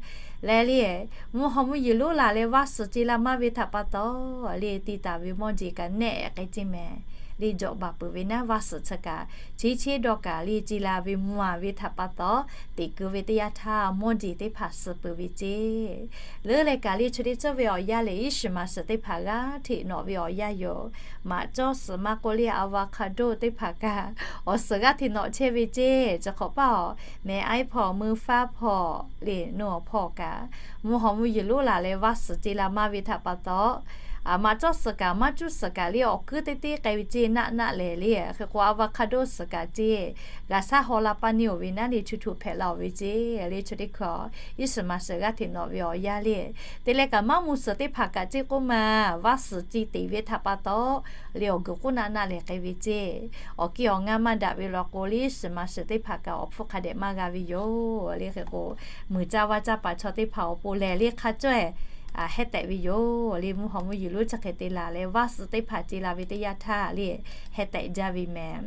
Leh le, mvuhˇ haw mvuhˇ yeˬ lonˉ la leh vaˇ suhˍ ce la maˇ ve htaꞈ pa taw le, te taˍ ve mawˇ jeˬ kaꞈ nehˆ k'ai ceˇ mehˍ le. Jawꞈ baˬ peuˬ ve naˉ vaˇ suhˍ chi kaꞈ, cheˇ cheˇ dawˇ kaꞈ le ce la ve mvuh-a ve htaꞈ pa taw, teꞈ keu ve teˇ yanˇ htaˇ mawˇ jeˬ teˇ hpaˍ suh peuˬ ve ceˇ. Leuˉ leh kaꞈ le chi teˇ ceuˬ ve awˬ yanˇ lehˬ, iˉ shiˍ maˍ suhˍ teˇ hpaˍ g'aˇ hteꞈ nawꞈ ve awˬ yanˇ yoˬ. Maꞈ cawˇ suhˍ maˇ k'oˆ le, อะโวคาโด teˇ hpaˍ kaꞈ awˬ suhˍ g'aˇ hteꞈ nawꞈ chehˇ ve ceˇ. Chi hk'awꞈ paˇ-oˬ, mehˍ aiˉ hpawˇ meuˇ faˉ hpawˇ le, nawˬ hpawˇ kaꞈ mvuhˇ haw mvuhˇ yeˬ lonˉ la leh vaˇ suhˍ ce la maˇ ve htaꞈ pa taw, maꞈ cawˇ suhˍ kaꞈ maˇ cuˇ suhˍ kaꞈ le awˬ kuiˉ teˇ teˇ k'ai ve ceˇ naˆ naˆ lehˬ le. Hk'e k'o อะโวคาโด suhˍ kaꞈ ceˇ g'a shaˉ haw la paˇ neˇ-oˬ ve naˉ le, chu htoꞈ hpehꞈ la-oˬ ve ceˇ le. Chi teˇ hkui iˉ shiˍ maˍ suhˍ g'aˇ hteꞈ nawꞈ ve awˬ yanˇ le. Te leh kaꞈ maˇ mvuh suhˍ teˇ hpaˍ kaꞈ ceˇ k'oˆ ma, vaˇ suhˍ ce teꞈ ve htaꞈ pa taw le awˬ guiˬ k'oˆ naˆ naˆ lehˬ k'ai ve ceˇ. Awˬ kiˇ awˬ ngaˇ maˇ daꞈ ve law k'o le, iˉ shiˍ maˍ suhˍ teˇ hpaˍ kaꞈ awˬ hpfuhˇ hk'a dehꞈ maˇ g'a ve yoˬ le. Hk'e k'o, muiˬ caˇ vaˇ caˇ paˍ chaw teˇ hpaˍ awˬ pon lehˬ le hk'a cawˇ-e hehˉ tehꞈ ve yoˬ le. Mvuhˇ haw mvuhˇ yeˬ lonˉ chi hk'e te laˬ leh vaˇ suhˍ teˇ hpaˍ ce la ve teˇ yanˇ htaˇ le hehˉ tehꞈ jaˇ ve mehˍ.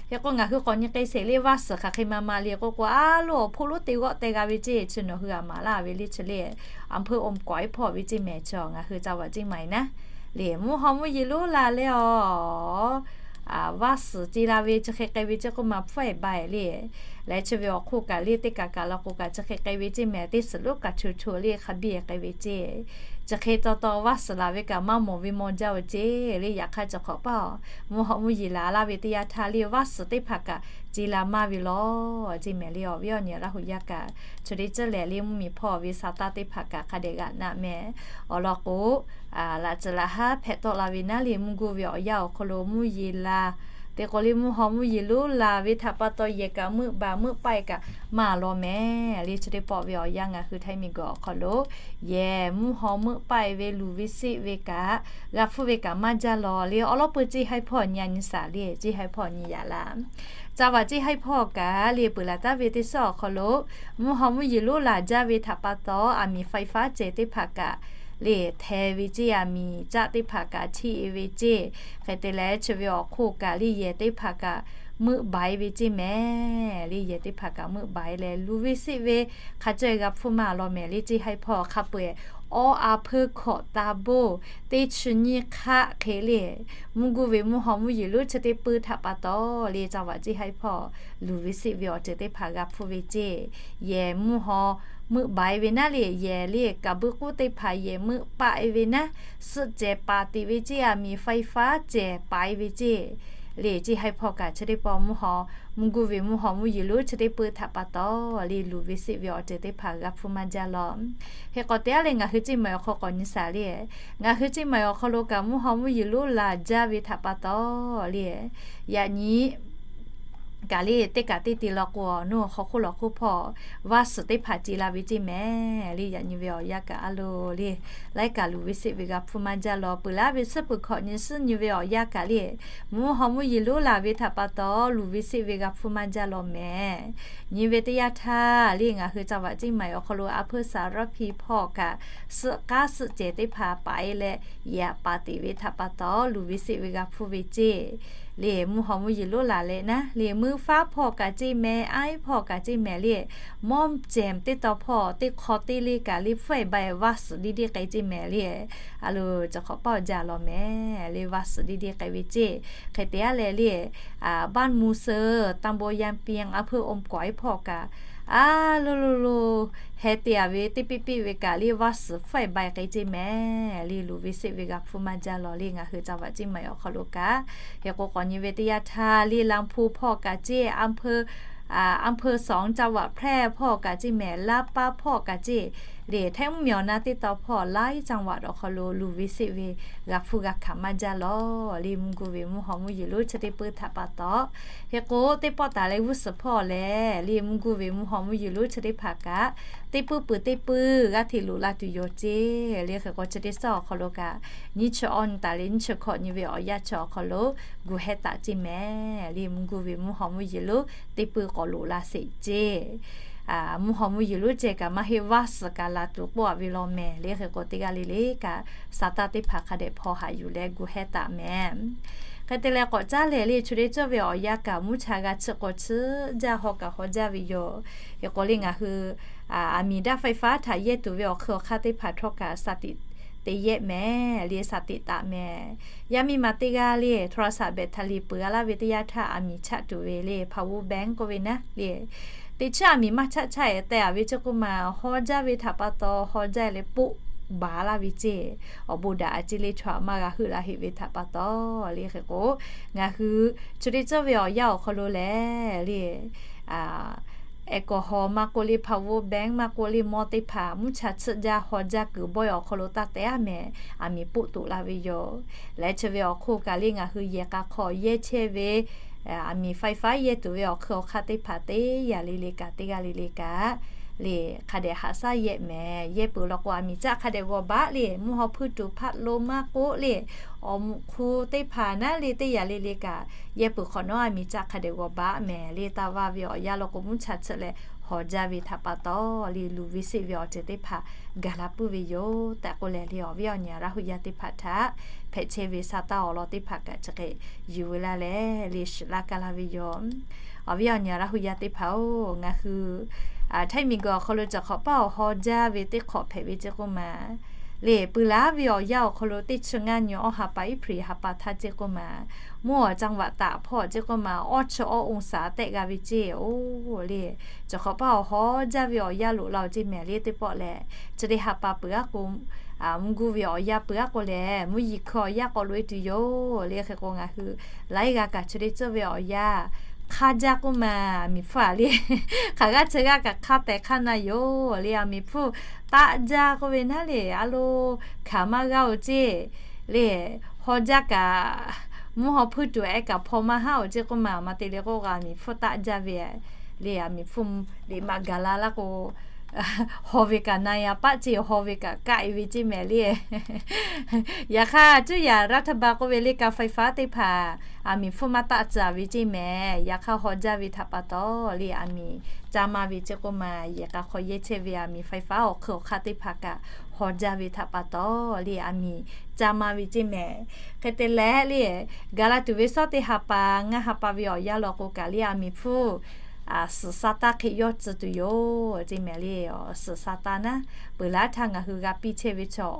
Hk'e k'o ngaˬ hui k'awꞈ nyi k'ai sheˍ le, vaˇ suhˍ hk'aˬ hk'e ma ma le k'oˆ k'o, a loˬ awˬ hpoˆ lonˉ te g'awˆ teh g'a ve ceˇ. Chi nawˬ hui a maˍ laˇ ve le chi le, อำเภออมก๋อย hpawˇ ve ceˇ mehˍ. Chi ngaˬ hui จังหวัดเชียงใหม่ naˉ le, mvuhˇ haw mvuhˇ yeˬ lonˉ la leh a vaˇ suhˍ ce la ve chi hk'e k'ai ve ceˇ k'oˆ ma, hpfuhˇ-e ba-e le. Leh chi ve awˬ hk'oˆ kaꞈ le teˇ kaꞈ kaꞈ law k'o kaꞈ chi hk'e k'ai ve ceˇ mehˍ. Teˇ suhˍ lonˉ kaꞈ cho cho le hk'a biˇ-e k'ai ve ceˇ. Chi hk'e taw taw vaˇ suhˍ laˬ ve kaꞈ maˇ mawˬ ve maw jaˇ-oˬ ceˇ le. Yaꞈ hk'aˇ chi hk'awꞈ paˇ-oˬ, mvuhˇ haw mvuhˇ yeˬ laˬ laˇ ve teˇ yanˇ htaˇ le vaˇ suhˍ teˇ hpaˍ kaꞈ ce la maˇ ve law ceˇ mehˍ le. Awˬ viˉ awˬ nyi Laˇ hu yaˇ kaꞈ chi teˇ ceuˬ lehˬ le mvuhˇmiˬ hpawˇ ve sa taˇ teˇ hpaˍ kaꞈ hk'a dehꞈ g'a naˆ mehˍ. Awˬ lawn k'o, laꞈ tcuhˍ laꞈ haˉ hpehꞈ tawˆ la ve naˉ le, mvuhˇ guˇ ve awˬ yanˇ awˬ hk'aw lo mvuhˇ yeˬ la te k'o le, mvuhˇ haw mvuhˇ yeˬ lonˉ la ve htaꞈ pa taw yehˬ kaꞈ meuˆ baˬ meuˆ paˆ-e kaꞈ maˇ law mehˍ le. Chi teˇ pawˆ ve awˬ yanˇ ngaˬ hui htaiˇ miˬ guiˬ awˬ hk'aw lo yehˬ mvuhˇ haw meuˆ paˆ-e ve luˬ ve seˆ ve kaꞈ g'a hpfuhˇ ve kaꞈ maˇ jaˇ law le. Awˬ lawn peu ceˇ haiˉ hpawˇ nyi-a nyi shaˍ le, ceˇ haiˉ hpawˇ nyi yaꞈ la. Caˇ vaꞈ ceˇ haiˉ hpawˇ kaꞈ le peuˬ laˬ taˍ ve teˇ suhˉ awˬ hk'aw lo mvuhˇ haw mvuhˇ yeˬ lonˉ laˬ jaˇ ve htaꞈ pa taw, aˬ miˍ ไฟฟ้า cehˬ teˇ hpaˍ kaꞈ le hteh ve ceˇ, aˬ miˍ caˆ teˇ hpaˍ kaꞈ cheˇ-e ve ceˇ. Hk'e te leh chi ve awˬ hk'oˆ kaꞈ le yehˬ teˇ hpaˍ kaꞈ meuˆ baˬ-e ve ceˇ mehˍ le. Yehˬ teˇ hpaˍ kaꞈ meuˆ baˬ-e leh luˬ ve seˆ ve hk'a cawˇ-e g'a hpfuhˇ maˇ law mehˍ le. Ceˇ haiˉ hpawˇ hk'a peu-eˬ awˉ a hpeuˇ hkawꞈ ta boˇ teˇ chi nyiˇ hk'aˆ hk'e le, mvuhˇ guˇ ve mvuhˇ haw mvuhˇ yeˬ lonˉ chi teˇ peu htaꞈ pa taw le, caˇ vaꞈ ceˇ haiˉ hpawˇ luˬ ve seˆ ve awˬ ceuˬ teˇ hpaˍ g'a hpfuhˇ ve ceˇ. Yehˬ mvuhˇ haw meuˆ baˬ-e ve naˉ le, yehˬ le kaꞈ buiˇ k'uˉ teˇ hpaˍ yehˬ meuˆ paˆ-e ve naˉ, suhˆ cehˬ paˍ tiꞈ ve ceˇ, aˬ miˍ ไฟฟ้า cehˬ paˍ-e ve ceˇ le. Ceˇ haiˉ hpawˇ kaꞈ chi teˇ pawˆ mvuhˇ haw mvuhˇ guˇ ve mvuhˇ haw mvuhˇ yeˬ lonˉ chi teˇ peu htaꞈ pa taw le luˬ ve seˆ ve awˬ ceuˬ teˇ hpaˍ g'a hpfuhˇ maˇ jaˇ law. Hk'e k'awꞈ te-a leh ngaˬ hui ceˇ mehˍ awˬ hk'aw k'awꞈ nyi shaˍ le. Ngaˬ hui ceˇ mehˍ awˬ hk'aw lo kaꞈ mvuhˇ haw mvuhˇ yeˬ lonˉ laˬ jaˇ ve htaꞈ pa taw le, yaꞈ nyi kaꞈ le teˇ kaꞈ teˇ te law k'o, awˬ nuˇ hk'aw hk'oˆ lawˬ hk'oˆ hpawˇ vaˇ suhˍ teˇ hpaˍ ce la ve ceˇ mehˍ le. Yaꞈ nyi ve awˬ yanˇ kaꞈ a loˬ le, laiˉ kaꞈ luˬ ve seˆ ve g'a hpfuhˇ maˇ jaˇ law. Peuˬ laˇ ve suhˉ peuˬ hkawꞈ nyi suhˉ nyi ve awˬ yanˇ kaꞈ le, mvuhˇ haw mvuhˇ yeˬ lonˉ laˬ ve htaꞈ pa taw luˬ ve seˆ ve g'a hpfuhˇ maˇ jaˇ law mehˍ. Nyi ve teˇ yanˇ htaˇ le ngaˬ hui caˇ vaꞈ ceˇ mehˍ awˬ hk'aw lo a hpeuˇ saˍ raˇ hpiˇ hpawˇ kaꞈ suhˆ k'aˉ suhˆ cehˬ teˇ hpaˍ paˍ-e leh, yehˬ paˍ teꞈ ve htaꞈ pa taw luˬ ve seˆ ve g'a hpfuhˇ ve ceˇ le. Mvuhˇ haw mvuhˇ yeˬ lonˉ laˬ leh naˉ le, meuˇ faˉ hpawˇ kaꞈ ceˇ mehˍ, aiˉ hpawˇ kaꞈ ceˇ mehˍ le, ม่อนแจ่ม teˇ taw hpawˇ teˇ hk'aw teˇ le kaꞈ le hpfuhˇ-e ba-e vaˇ suhˍ deˇ deˇ k'ai ceˇ mehˍ le. A loˬ, caˬ hk'awꞈ paˇ jaˇ law mehˍ le, vaˇ suhˍ deˇ deˇ k'ai ve ceˇ. Hk'e te-a leh le, baˆ mvuh suhˍ ตำบลยางเปียง a hpeuˇ อมก๋อย hpawˇ kaꞈ a loˬ loˬ loˬ heh te-a ve teˇ piˇ piˇ ve kaꞈ le vaˇ suhˍ hpfuhˇ-e ba-e k'ai ceˇ mehˍ le. Luˬ ve seˆ ve g'a hpfuhˇ maˇ jaˇ law le, ngaˬ hui caˇ vaꞈ ceˇ mehˍ awˬ hk'aw lo kaꞈ. Hk'e k'o k'awꞈ nyi ve teˇ yanˇ htaˇ le ลำพูน hpawˇ kaꞈ ceˇ, a hpeuˇ อำเภอสอง จังหวัดแพร่ hpawˇ kaꞈ ceˇ mehˍ, ลำปาง hpawˇ kaꞈ ceˇ, lehˬ แถบ mvuhˇmiˬ awˬ na teˇ tawn hpawˇ laiˉ จังหวัด awˬ hk'aw lo luˬ ve seˆ ve g'a hpuˇ g'a hkanˍ maˇ jaˇ lawˬ. Lehˬ mvuhˇ guˇ ve mvuhˇ haw mvuhˇ yeˬ lonˉ chi teˇ puiˉ htaꞈ pa taw, hk'e k'o teˇ pawˆ taˍ leh g'uˇ suhˍ hpawˇ lehˬ, lehˬ mvuhˇ guˇ ve mvuhˇ haw mvuhˇ yeˬ lonˉ chi teˇ hpaˍ kaꞈ teˇ puiˉ peuˬ teˇ puiˉ g'aˇ hteꞈ loꞈ la tuˬ yoˬ ceˇ. Lehˬ hk'e k'o chi teˇ suhˉ awˬ hk'aw lo kaꞈ nyiˇ chi awˇ nyi taˍ leh nyiˇ chi hkawꞈ nyi ve awˬ yanˇ chi awˬ hk'aw lo gu heh taˍ ceˇ mehˍ. Lehˬ mvuhˇ guˇ ve mvuhˇ haw mvuhˇ yeˬ lonˉ teˇ puiˉ k'awꞈ loꞈ la sheˍ ceˇ. Mvuhˇ haw mvuhˇ yeˬ lonˉ ceh kaꞈ maˇ heˆ, vaˇ suhˍ kaꞈ laˬ tuˬ k'oˆ a ve law mehˍ. Lehˬ hk'e k'o teˇ g'aˇ le le kaꞈ sa taˇ teˇ hpaˍ hk'a dehꞈ hpaw haꞈ yuˬ leh gu heh taˍ mehˍ. Hk'e te leh k'awꞈ caˉ lehˬ, lehˬ chi teˇ ceuˬ ve awˬ yanˇ kaꞈ mvuhˇ cha g'a chiˇ k'o chiˇ jaˇ haw kaꞈ haw jaˇ ve yoˬ. Hk'e k'o lehˬ ngaˬ hui aˬ miˍ daꞈ ไฟฟ้า htaꞈ yehˇ tuˬ ve awˬ hk'ui awˬ hk'aˇ teˇ hpaˍ htawˇ kaꞈ sa tiꞈ te yehˆ mehˍ. Lehˬ sa tiꞈ taˍ mehˍ. Yaˇ miˇ ma teˇ g'aˇ lehˬ โทรศัพท์ แบตเตอรี่ peuˬ a laˇ ve teˇ yanˇ htaˇ aˬ miˍ chaˆ tuˬ ve lehˬ พาวเวอร์แบงค์ k'oˆ ve naˉ lehˬ, teˇ chiˉ aˬ miˍ maˇ chaˆ chaˆ-e teh a ve ceˇ k'oˆ ma, haw jaˇ ve htaꞈ pa taw haw jaˇ leh poˆ baˬ laˇ ve ceˇ. Awˬ bon daꞈ a ciˉ lehˬ chaw aꞈ maˇ g'a heuˆ la heˆ ve htaꞈ pa taw. Lehˬ hk'e k'o ngaˬ hui chi teˇ ceuˬ ve awˬ yanˇ awˬ hk'aw lo lehˬ lehˬ แอลกอฮอล์ maˇ k'oˆ lehˬ พาวเวอร์แบงค์ maˇ k'oˆ lehˬ หม้อ teˇ hpaˍ mvuhˇ cha chiˇ jaˇ haw jaˇ kuiˬ bawehˇ awˬ hk'aw lo taˇ teh a mehˍ, aˬ miˍ poˆ toꞈ la ve yoˬ. Lehˬ chi ve awˬ hk'oˆ kaꞈ lehˬ ngaˬ hui yehˬ k'a hk'aw yehˇ chehˇ ve aˬ miˍ ไฟฟ้า yehˇ tuˬ ve awˬ hk'ui awˬ hk'aˇ teˇ hpaˍ teˇ yanˇ le le kaꞈ teˇ g'aˇ le le kaꞈ lehˬ hk'a dehꞈ haꞈ shaˉ yehˆ mehˍ. Yehˇ peuˬ law k'o aˬ miˍ caˆ hk'a dehꞈ g'aw baˆ lehˬ, mvuhˇ haw hpuiˇ tuˬ hpaˆ lo maˇ k'oˆ lehˬ, awˬ mvuhꞈ hk'u teˇ hpaˍ naˉ lehˬ teˇ yanˇ le le kaꞈ yehˇ peuˬ hk'awꞈ nawˉ aˬ miˍ caˆ hk'a dehꞈ g'aw baˆ mehˍ. Lehˬ taˇ vaˇ ve awˬ yanˇ law k'o mvuhˇ cha chiˇ leh haw jaˇ ve htaꞈ pa taw lehˬ luˬ ve seˆ ve awˬ ceuˬ teˇ hpaˍ gaˬ la puiˉ ve yoˬ tehꞈ k'oˆ leh lehˬ awˬ viˉ awˬ nyi Laˇ hu yaˇ teˇ hpaˍ htaꞈ hpehꞈ chehˇ ve sa taˇ awˬ lawn teˇ hpaˍ kaꞈ chi hk'e yuˬ ve laˇ leh lehˬ shiˍ laˇ kaˇ laˇ ve yoˬ. Awˬ viˉ awˬ nyi Laˇ hu yaˇ teˇ hpaˍ-oˬ, ngaˬ hui Htaiˇ miˬguiˬ awˬ hk'aw lo cawˬ hk'awꞈ paˇ awˬ haw jaˇ ve teˇ hk'awꞈ hpehꞈ ve ceˇ k'oˆ ma, lehˬ peuˬ laˇ ve awˬ yanˇ awˬ hk'aw lo teˇ chi ngaˇ nyi awˇ ha pa April ha pa htaˇ ceˇ k'oˆ ma, mvuhˇ awˬ จังหวัดตาก hpawˇ ceˇ k'oˆ ma awˇ chi awˇ องศา tehˆ g'a ve ceˇ-oˬ. Lehˬ cawˬ hk'awꞈ paˇ awˬ haw jaˇ ve awˬ yanˇ loꞈ la-oˬ ceˇ mehˍ. Lehˬ teˇ pawˆ lehˬ chi teˇ ha pa peuˬ aˉ k'o, mvuhˇ guˇ ve awˬ yanˇ peuˬ aˉ k'o lehˬ mvuhˇ yeˬ hkui awˬ yanˇ k'awꞈ loꞈ-e tuˬ yoˬ. Lehˬ hk'e k'o ngaˬ hui laiˉ g'a kaꞈ chi teˇ ceuˬ ve awˬ yanˇ hk'aˇ jaˇ k'oˆ ma, aˬ miˍ hpfuhˇ a lehˬ hk'aˬ g'aˇ chi g'aˇ kaꞈ hk'aˇ tehꞈ hk'aˇ na yoˬ. Lehˬ aˬ miˍ hpfuhˇ taˆ jaˇ k'oˆ ve naˉ lehˬ a lo hkanˍ maˇ g'a-oˬ ceˇ. Lehˬ haw jaˇ kaꞈ mvuhˇ haw hpuiˇ tuˬ ehˉ kaꞈ hpaw maˇ haˉ-oˬ ceˇ k'oˆ ma, maˇ te leh k'o aˬ miˍ hpfuhˇ taˆ jaˇ ve lehˬ aˬ miˍ hpfuhˇ liꞈ maꞈ gaˬ la laˇ k'o haw ve kaꞈ na yaꞈ paˆ ceˇ, haw ve kaꞈ kaˆ-e ve ceˇ mehˍ lehˬ. Yaꞈ hk'aˇ cuˇ yaꞈ รัฐบาล k'oˆ ve lehˬ การไฟฟ้า teˇ hpaˍ aˬ miˍ hpfuhˇ maˇ taˆ tcuh ve ceˇ mehˍ. Yaꞈ hk'aˇ haw jaˇ ve htaꞈ pa taw lehˬ aˬ miˍ caˇ maˇ ve ceˇ k'oˆ ma, yehˬ k'a hk'aw yehˇ chehˇ ve aˬ miˍ ไฟฟ้า awˬ hk'ui awˬ hk'aˇ teˇ hpaˍ kaꞈ haw jaˇ ve htaꞈ pa taw lehˬ aˬ miˍ caˇ maˇ ve ceˇ mehˍ. Hk'e te leh lehˬ gaˬ la tuˬ ve suhˉ teˇ ha pa ngaˇ ha pa ve awˬ yanˇ law k'o kaꞈ lehˬ aˬ miˍ hpfuhˇ suhˍ sa taˇ hk'e yawˇ tcuh tuˬ yoˬ ceˇ mehˍ lehˬ. Suhˍ sa taˇ naˉ peuˬ laˇ htaˇ ngaˬ hui g'a piˇ chehˇ ve chaw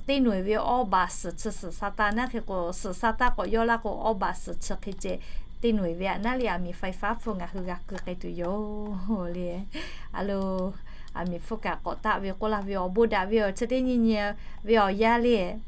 teˇ noˬ-e ve awˇ baˬ suhˍ chi suhˍ sa taˇ naˉ hk'e k'o, suhˍ sa taˇ k'awꞈ yawˇ laˇ k'o awˇ baˬ suhˍ chi hk'e ceh teˇ noˬ-e ve aꞈ naˉ lehˬ aˬ miˍ ไฟฟ้า hpfuhˇ ngaˬ hui g'a keu k'ai tuˬ yoˬ lehˬ. A lo, aˬ miˍ hpfuhˇ kaꞈ k'awꞈ taˆ ve k'oˆ laˇ ve awˬ bon daꞈ ve awˬ chi teˇ nyi nyi ve awˬ yanˇ lehˬ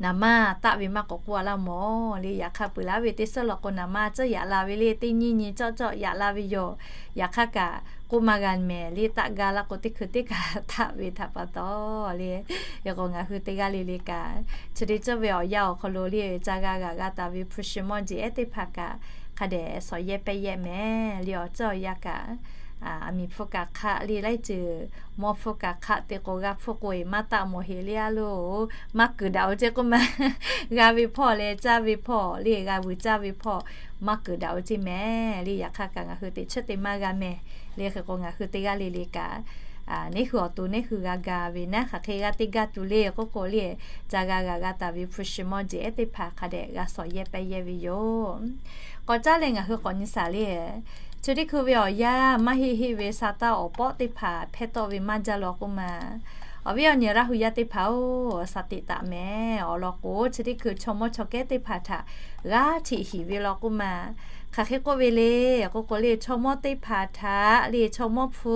naˍ manˇ taˆ ve maˇ k'awꞈ k'oˆ a laˇ mawˬ lehˬ. Yaꞈ hk'aˇ peuˬ laˇ ve teˇ suhˉ law k'o naˍ manˇ tcuhˉ yaꞈ la ve lehˬ teˇ nyi nyi cawˇ cawˇ yaꞈ la ve yoˬ. Yaꞈ hk'aˇ kaꞈ k'oˆ maˇ g'a mehˍ lehˬ taˆ gaˇ laˇ k'o teˇ hkui teˇ kaꞈ taˆ ve htaꞈ pa taw lehˬ, yaꞈ k'o ngaˬ hui teˇ g'aˇ le le kaꞈ chi teˇ ceuˬ ve awˬ yanˇ awˬ hk'aw lo lehˬ ca g'a g'a g'a taˍ ve hpu shi mawˇ jeˬ ehˉ teˇ hpaˍ kaꞈ hk'a dehꞈ shawˍ yehˇ pehˇ yehˇ mehˍ lehˬ. Awˬ ceuˬ awˬ yanˇ kaꞈ aˬ miˍ hpfuhˇ kaꞈ hk'aˆ lehˬ laiˉ ceuˬ mawˇ hpfuhˇ kaꞈ hk'aˆ te k'o g'a hpfuhˇ k'o-e maˇ taˆ mawˬ heˍ lehˬ a lo maˇ kuiˬ daꞈ-oˬ ceˇ k'oˆ ma, g'a ve hpawˇ leh caˇ ve hpawˇ lehˬ g'a vuiˬ caˇ ve hpawˇ maˇ kuiˬ daꞈ-oˬ ceˇ mehˍ lehˬ. Yaꞈ hk'aˇ kaꞈ ngaˬ hui teꞈ chiˉ te maˇ g'a mehˍ lehˬ. Hk'e k'o ngaˬ hui teˇ g'aˇ le le kaꞈ neˇ hui awˬ to neˇ hui g'a ga ve naˉ hk'aˬ hk'e g'a te gaˇ tuˬ lehˬ k'oˆ k'o lehˬ ca g'a g'a g'a taˍ ve hpu shi mawˇ jeˬ ehˉ teˇ hpaˍ hk'a dehꞈ g'a shawˍ yehˇ pehˇ yehˇ ve yoˬ. K'awꞈ caˉ leh ngaˬ hui k'awꞈ nyi shaˍ lehˬ, chi teˇ hkui ve awˬ yanˇ maˇ heˆ heˆ ve sa taˇ awˬ pawˆ teˇ hpaˍ hpehˇ tawˆ ve maˇ jaˇ law k'oˆ ma, awˬ viˉ awˬ nyi Laˇ hu yaˇ teˇ hpaˍ-oˬ, shaˍ tiꞈ taˍ mehˍ. Awˬ lawn k'o chi teˇ hkui chaw mawˇ chaw kehˉ teˇ hpaˍ htaꞈ g'aˇ hteꞈ hiˍ ve law k'oˆ ma, hk'aˬ hk'e k'oˆ ve lehˬ k'oˆ k'o lehˬ chaw mawˇ teˇ hpaˍ htaꞈ lehˬ chaw mawˇ hpu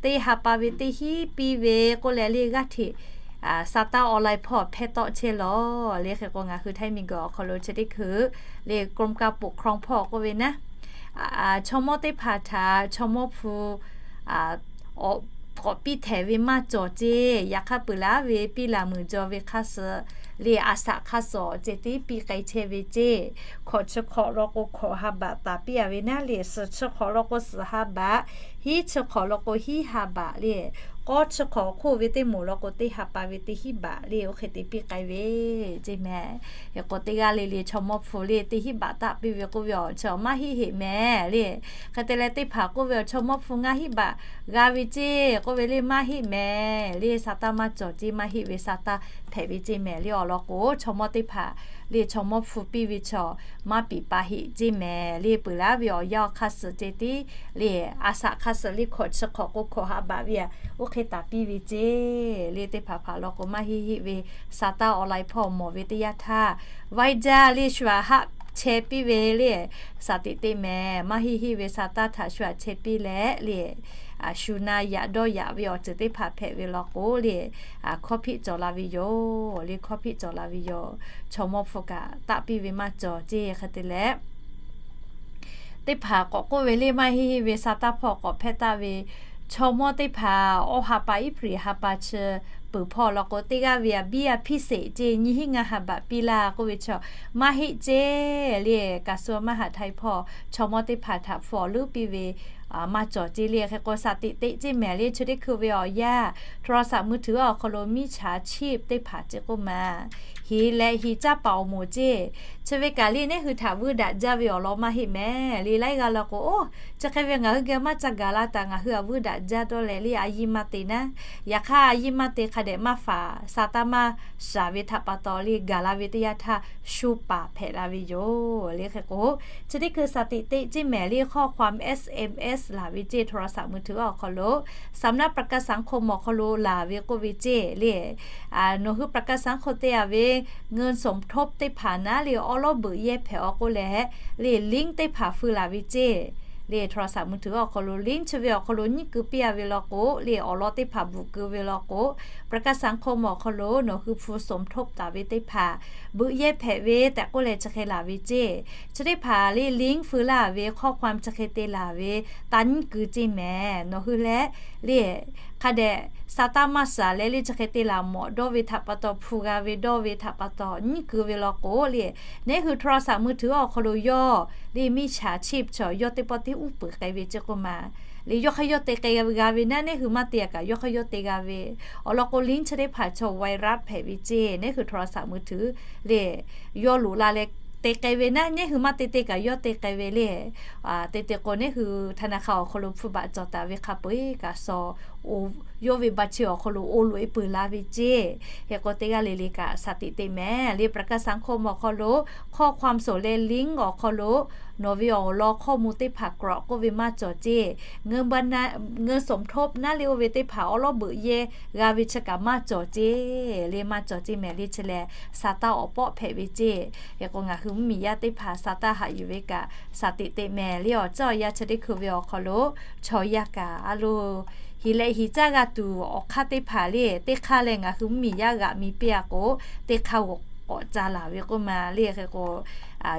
teˇ ha pa ve teˇ hinˉ piˇ ve k'oˆ leh lehˬ g'aˇ hteꞈ sa taˇ awˬ laiˉ hpawˇ hpehˇ tawˆ chehˇ law lehˬ. Hk'e k'o ngaˬ hui Htaiˇ miˬguiˬ awˬ hk'aw lo chi teˇ hkui lehˬ กรมการปกครอง hpawˇ k'oˆ ve naˉ chaw mawˇ teˇ hpaˍ htaꞈ chaw mawˇ hpu k'awꞈ piˇ htehˍ ve maˇ cawˬ ceˇ. Yaꞈ hk'aˇ peuˬ laˉ ve piˇ laˬ muiˬ jaw ve hk'aˇ suh le, a shaꞈ hk'aˇ suh awˬ ceh tiˉ piˇ k'ai chehˇ ve ceˇ. Hkawꞈ chi hk'awꞈ law k'o hkawꞈ ha baꞈ taˍ piˇ a ve naˉ le, suhˍ chi hk'awꞈ law k'o suhˍ ha baꞈ, hiˉ chi hk'awꞈ law k'o hiˉ ha baꞈ le, k'awˇ chi hk'awꞈ hk'oˆ ve teˇ moˍ law k'o teˇ ha pa ve teˇ hiˉ baꞈ le, oˇ hk'e te piˇ k'ai ve ceˇ mehˍ. Hk'e k'o teˇ g'aˇ le le chaw mawˇ hpu le teˇ hiˉ baꞈ taˆ piˇ ve k'oˆ ve awˬ chi maˇ heˆ heˆ mehˍ le. Hk'e te leh teˇ hpaˍ k'oˆ ve awˬ chaw mawˇ hpu ngaˇ hiˉ baꞈ g'a ve ceˇ k'oˆ ve le maˇ heˆ mehˍ le. Sa taˇ maˇ cawˬ ceˇ, maˇ heˆ ve sa taˇ hpehꞈ ve ceˇ mehˍ le. Awˬ lawn k'o chaw mawˇ teˇ hpaˍ le chaw mawˇ hpu piˇ ve chaw maˇ piˍ pa heˆ ceˇ mehˍ le. Peuˬ laˉ ve awˬ yanˇ awˬ hk'aˇ suh ceh tiˉ le, a shaꞈ hk'aˇ suh le hkawꞈ chi hk'awꞈ k'o hkawꞈ ha baꞈ ve a, oˇ hk'e taˍ piˇ ve ceˇ le. Teˇ hpaˍ hpaˍ law k'o maˇ heˆ heˆ ve sa taˇ online hpawˇ mawˬ ve teˇ yanˇ htaˇ, Viber le shu aꞈ haˆ chehˇ piˇ ve le, shaˍ tiꞈ teˇ mehˍ maˇ heˆ heˆ ve sa taˇ htaꞈ shu aꞈ chehˇ piˇ leh le, shu na yaꞈ dawˇ yaꞈ ve awˬ ceuˬ teˇ hpaˍ hpehꞈ ve law k'o le, hkawˇ hpiˆ cawˬ la ve yoˬ le. Hkawˇ hpiˆ cawˬ la ve yoˬ. Chaw mawˇ hpu kaꞈ taˆ piˇ ve maˇ cawˬ ceˇ. Hk'e te leh teˇ hpaˍ k'awꞈ k'oˆ ve le maˇ heˆ heˆ ve sa taˇ hpawˇ k'awꞈ hpehˇ taˍ ve, chaw mawˇ teˇ hpaˍ awˇ ha pa iˉ hpri ha pa chi peuˬ hpawˇ law k'o teˇ g'aˇ ve a biˇ a hpiˇ sheˍ ceˇ nyiˇ hinˉ ngaˇ ha baꞈ piˇ laˇ k'oˆ ve chaw maˇ heˆ ceˇ le. Kaˬ suh maˇ haꞈ htaˇ hpawˇ chaw mawˇ teˇ hpaˍ htaꞈ hpu awˬ leuˉ piˇ ve maˇ cawˬ ceˇ le. Hk'e k'o shaˍ tiꞈ teꞈ ceˇ mehˍ le. Chi teˇ hkui ve awˬ yanˇ โทรศัพท์มือถือ awˬ hk'aw lo miˇ cha chiˇ teˇ hpaˍ ceˇ k'oˆ ma heˍ leh heˍ caˇ paˍ awˬ moˍ ceˇ. Chi ve kaꞈ le neˇ hui htaꞈ vuiˇ daꞈ jaˇ ve awˬ lawn maˇ heˆ mehˍ le. Laiˉ g'aˇ law k'o, oˇ chi hk'e ve ngaˬ hui geh maˇ ca gaˬ la taˍ, ngaˬ hui a vuiˇ daꞈ jaˇ dawˇ leh le a yiˇ maˇ te naˉ. Yaꞈ hk'aˇ a yiˇ maˇ te hk'a dehꞈ maˇ faˍ, sa taˇ maˇ shaˍ ve htaꞈ pa taw le gaˬ la ve teˇ yanˇ htaˇ shu paˍ hpehꞈ la ve yoˬ le. Hk'e k'o chi teˇ hkui shaˍ tiꞈ teꞈ ceˇ mehˍ le. ข้อความ SMS laˬ ve ceˇ โทรศัพท์มือถือ awˬ hk'aw lo, สำนักประกันสังคม awˬ hk'aw lo laˬ ve k'oˆ ve ceˇ le. Nawˬ hui ประกันสังคม te a ve เงินสมทบ teˇ hpaˍ naˉ le awˉ lawˉ beuꞈ yehˇ hpehꞈ awˬ k'oˆ leh le link teˇ hpaˍ feu laˬ ve ceˇ le. โทรศัพท์มือถือ awˬ hk'aw lo link chi ve awˬ hk'aw lo nyiˇ keu piˇ a ve law k'o le awˬ lawn teˇ hpaˍ bvuhꞈ keu ve law k'o, ประกันสังคม awˬ hk'aw lo nawˬ hui hpu สมทบ taˍ ve teˇ hpaˍ beuꞈ yehˇ hpehꞈ ve tehꞈ k'oˆ leh chi hk'e laˬ ve ceˇ. Chi teˇ hpaˍ le link feu laˇ ve ข้อความ chi hk'e te laˬ ve, taˇ nyiˇ keu ceˇ mehˍ. Nawˬ hui leh le hk'a dehꞈ sa taˇ maˇ shaˍ leh le chi hk'e te laˬ mawꞈ dawˇ ve htaꞈ pa taw, hpu g'a ve dawˇ ve htaꞈ pa taw nyiˇ keu ve law k'o le, neˇ hui โทรศัพท์มือถือ awˬ hk'aw lo yawˇ le miˇ cha chiˇ chaw yawˇ teˇ pawˆ teˇ uˉ peunˍ k'ai ve ceˇ k'oˆ ma le. Yawˇ hk'aˇ yawˇ te k'ai g'a ve naˉ, neˇ hui maˇ te a kaꞈ yawˇ hk'aˇ yawˇ te g'a ve. Awˬ lawn k'o link chi teˇ hpaˍ chaw ไวรัส hpehꞈ ve ceˇ. Neˇ hui โทรศัพท์มือถือ le yawˇ loꞈ la leh te k'ai ve naˉ, neˇ hui maˇ te te kaꞈ yawˇ te k'ai ve le. Te te k'o neˇ hui ธนาคาร awˬ hk'aw lo hpu baꞈ cawˬ taˍ ve hk'a peu-eˬ kaꞈ shaw yawˇ ve บัญชี awˬ hk'aw lo oˇ loꞈ e peuˬ la ve ceˇ. Hk'e k'o teˇ g'aˇ le le kaꞈ shaˍ tiꞈ teꞈ mehˍ le. ประกันสังคม awˬ hk'aw lo ข้อความ soˍ leh link awˬ hk'aw lo nawˬ ve awˬ lawn hkawˇ mvuh teˇ hpaˍ กรอก k'oˆ ve maˇ cawˬ ceˇ. เงินสมทบ naˉ le oˇ ve teˇ hpaˍ awˉ lawˉ beuꞈ yehˇ g'a ve chi kaꞈ maˇ cawˬ ceˇ le, maˇ cawˬ ceˇ mehˍ le. Chi lehˬ sa taˇ awˬ pawˆ hpehꞈ ve ceˇ. Hk'e k'o ngaˬ hui mvuhˇmiˬ yaˇ teˇ hpaˍ sa taˇ haꞈ yuˬ ve kaꞈ shaˍ tiꞈ teꞈ mehˍ le. Awˬ ceuˬ awˬ yanˇ chi teˇ hkui ve awˬ hk'aw lo chaw yaˇ kaꞈ a lo heˍ leh heˍ caˇ g'a tuˬ awˬ hk'aˇ teˇ hpaˍ le teˇ hk'aˇ leh ngaˬ hui mvuhˇmiˬ yaˇ g'aꞈ mi piˇ a k'o, teˇ hk'aˇ g'awꞈ k'awꞈ ca laˬ ve k'oˆ ma le. Hk'e k'o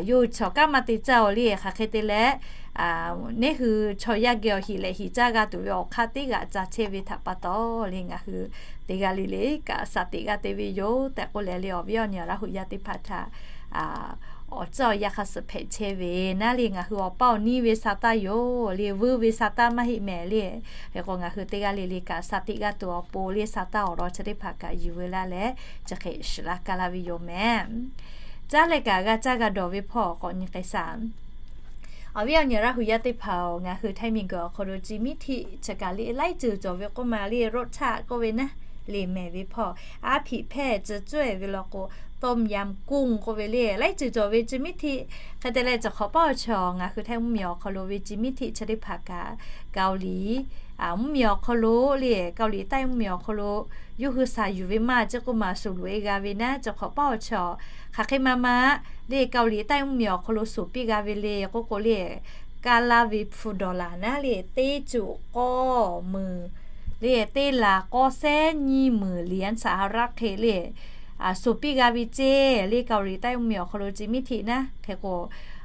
yawˇ hui chaw kanˉ maˇ te caˇ-oˬ le. Hk'aˬ hk'e te leh neˇ hui chaw yaˇ geh awˬ heˍ leh heˍ caˇ g'a tuˬ ve awˬ hk'aˇ teˇ g'aꞈ ca chehˇ ve htaꞈ pa taw le ngaˬ hui teˇ g'aˇ le le kaꞈ shaˍ tiꞈ g'a te ve yoˬ tehꞈ k'oˆ leh le awˬ viˉ awˬ nyi Laˇ huˍ yaˇ teˇ hpaˍ htaꞈ awˬ ceuˬ awˬ yanˇ hk'a suh hpehꞈ chehˇ ve naˉ le ngaˬ hui awˬ paˇ awˬ niˇ ve sa taˇ yoˬ le, vuiˇ ve sa taˇ maˇ heˆ mehˍ le. Hk'e k'o ngaˬ hui teˇ g'aˇ le le kaꞈ shaˍ tiꞈ g'a tuˬ awˬ pon le sa taˇ awˬ lawn chi teˇ hpaˍ kaꞈ yuˬ veu laˇ leh chi hk'e shiˍ laˇ kaˇ laˇ ve yoˬ mehˍ. Caˉ leh kaꞈ g'a caˇ g'a dawˬ ve hpawˇ k'awꞈ nyi k'ai shaˍ. Awˬ viˉ awˬ nyi Laˇ huˍ yaˇ teˇ hpaˍ-oˬ, ngaˬ hui Htaiˇ miˬguiˬ awˬ hk'aw lo จีนมิติ chi kaꞈ le laiˉ ceuˬ cawˬ ve k'oˆ ma le, รสชาติ k'oˆ ve naˉ le mehˍ ve hpawˇ, aˉ hpiꞈ hpehˇ tcuh cuˇ-e ve law k'o, ต้มยำกุ้ง k'oˆ ve le laiˉ ceuˬ cawˬ ve จีนมิติ. Hk'e te leh chi hk'awꞈ paˇ awˬ chaw ngaˬ hui Htaiˇ mvuhˇmiˬ awˬ hk'aw lo ve จีนมิติ chi teˇ hpaˍ kaꞈ Kaoˍliˍ mvuhˇmiˬ awˬ hk'aw lo le, Kaoˍliˍ taiˇ mvuhˇmiˬ awˬ hk'aw lo yawˇ hui shaˍ yuˬ ve maˇ ceˇ k'oˆ ma suhˍ loꞈ e g'a ve naˉ, chi hk'awꞈ paˇ awˬ chaw hk'aˬ hk'e ma ma le Kaoˍliˍ taiˇ mvuhˇmiˬ awˬ hk'aw lo suhˍ piˇ g'a ve le k'oˆ k'o le, kaˇ laˇ ve hpu dawˬ laˬ naˉ le teˇ cuꞈ k'awˇ meunˍ le teˇ laˬ k'awˇ sehˉ nyiˇ meunˍ lianˍ สหรัฐ hk'e le suhˍ piˇ g'a ve ceˇ le Kaoˍliˍ taiˇ mvuhˇmiˬ awˬ hk'aw lo จีนมิติ naˉ. Hk'e k'o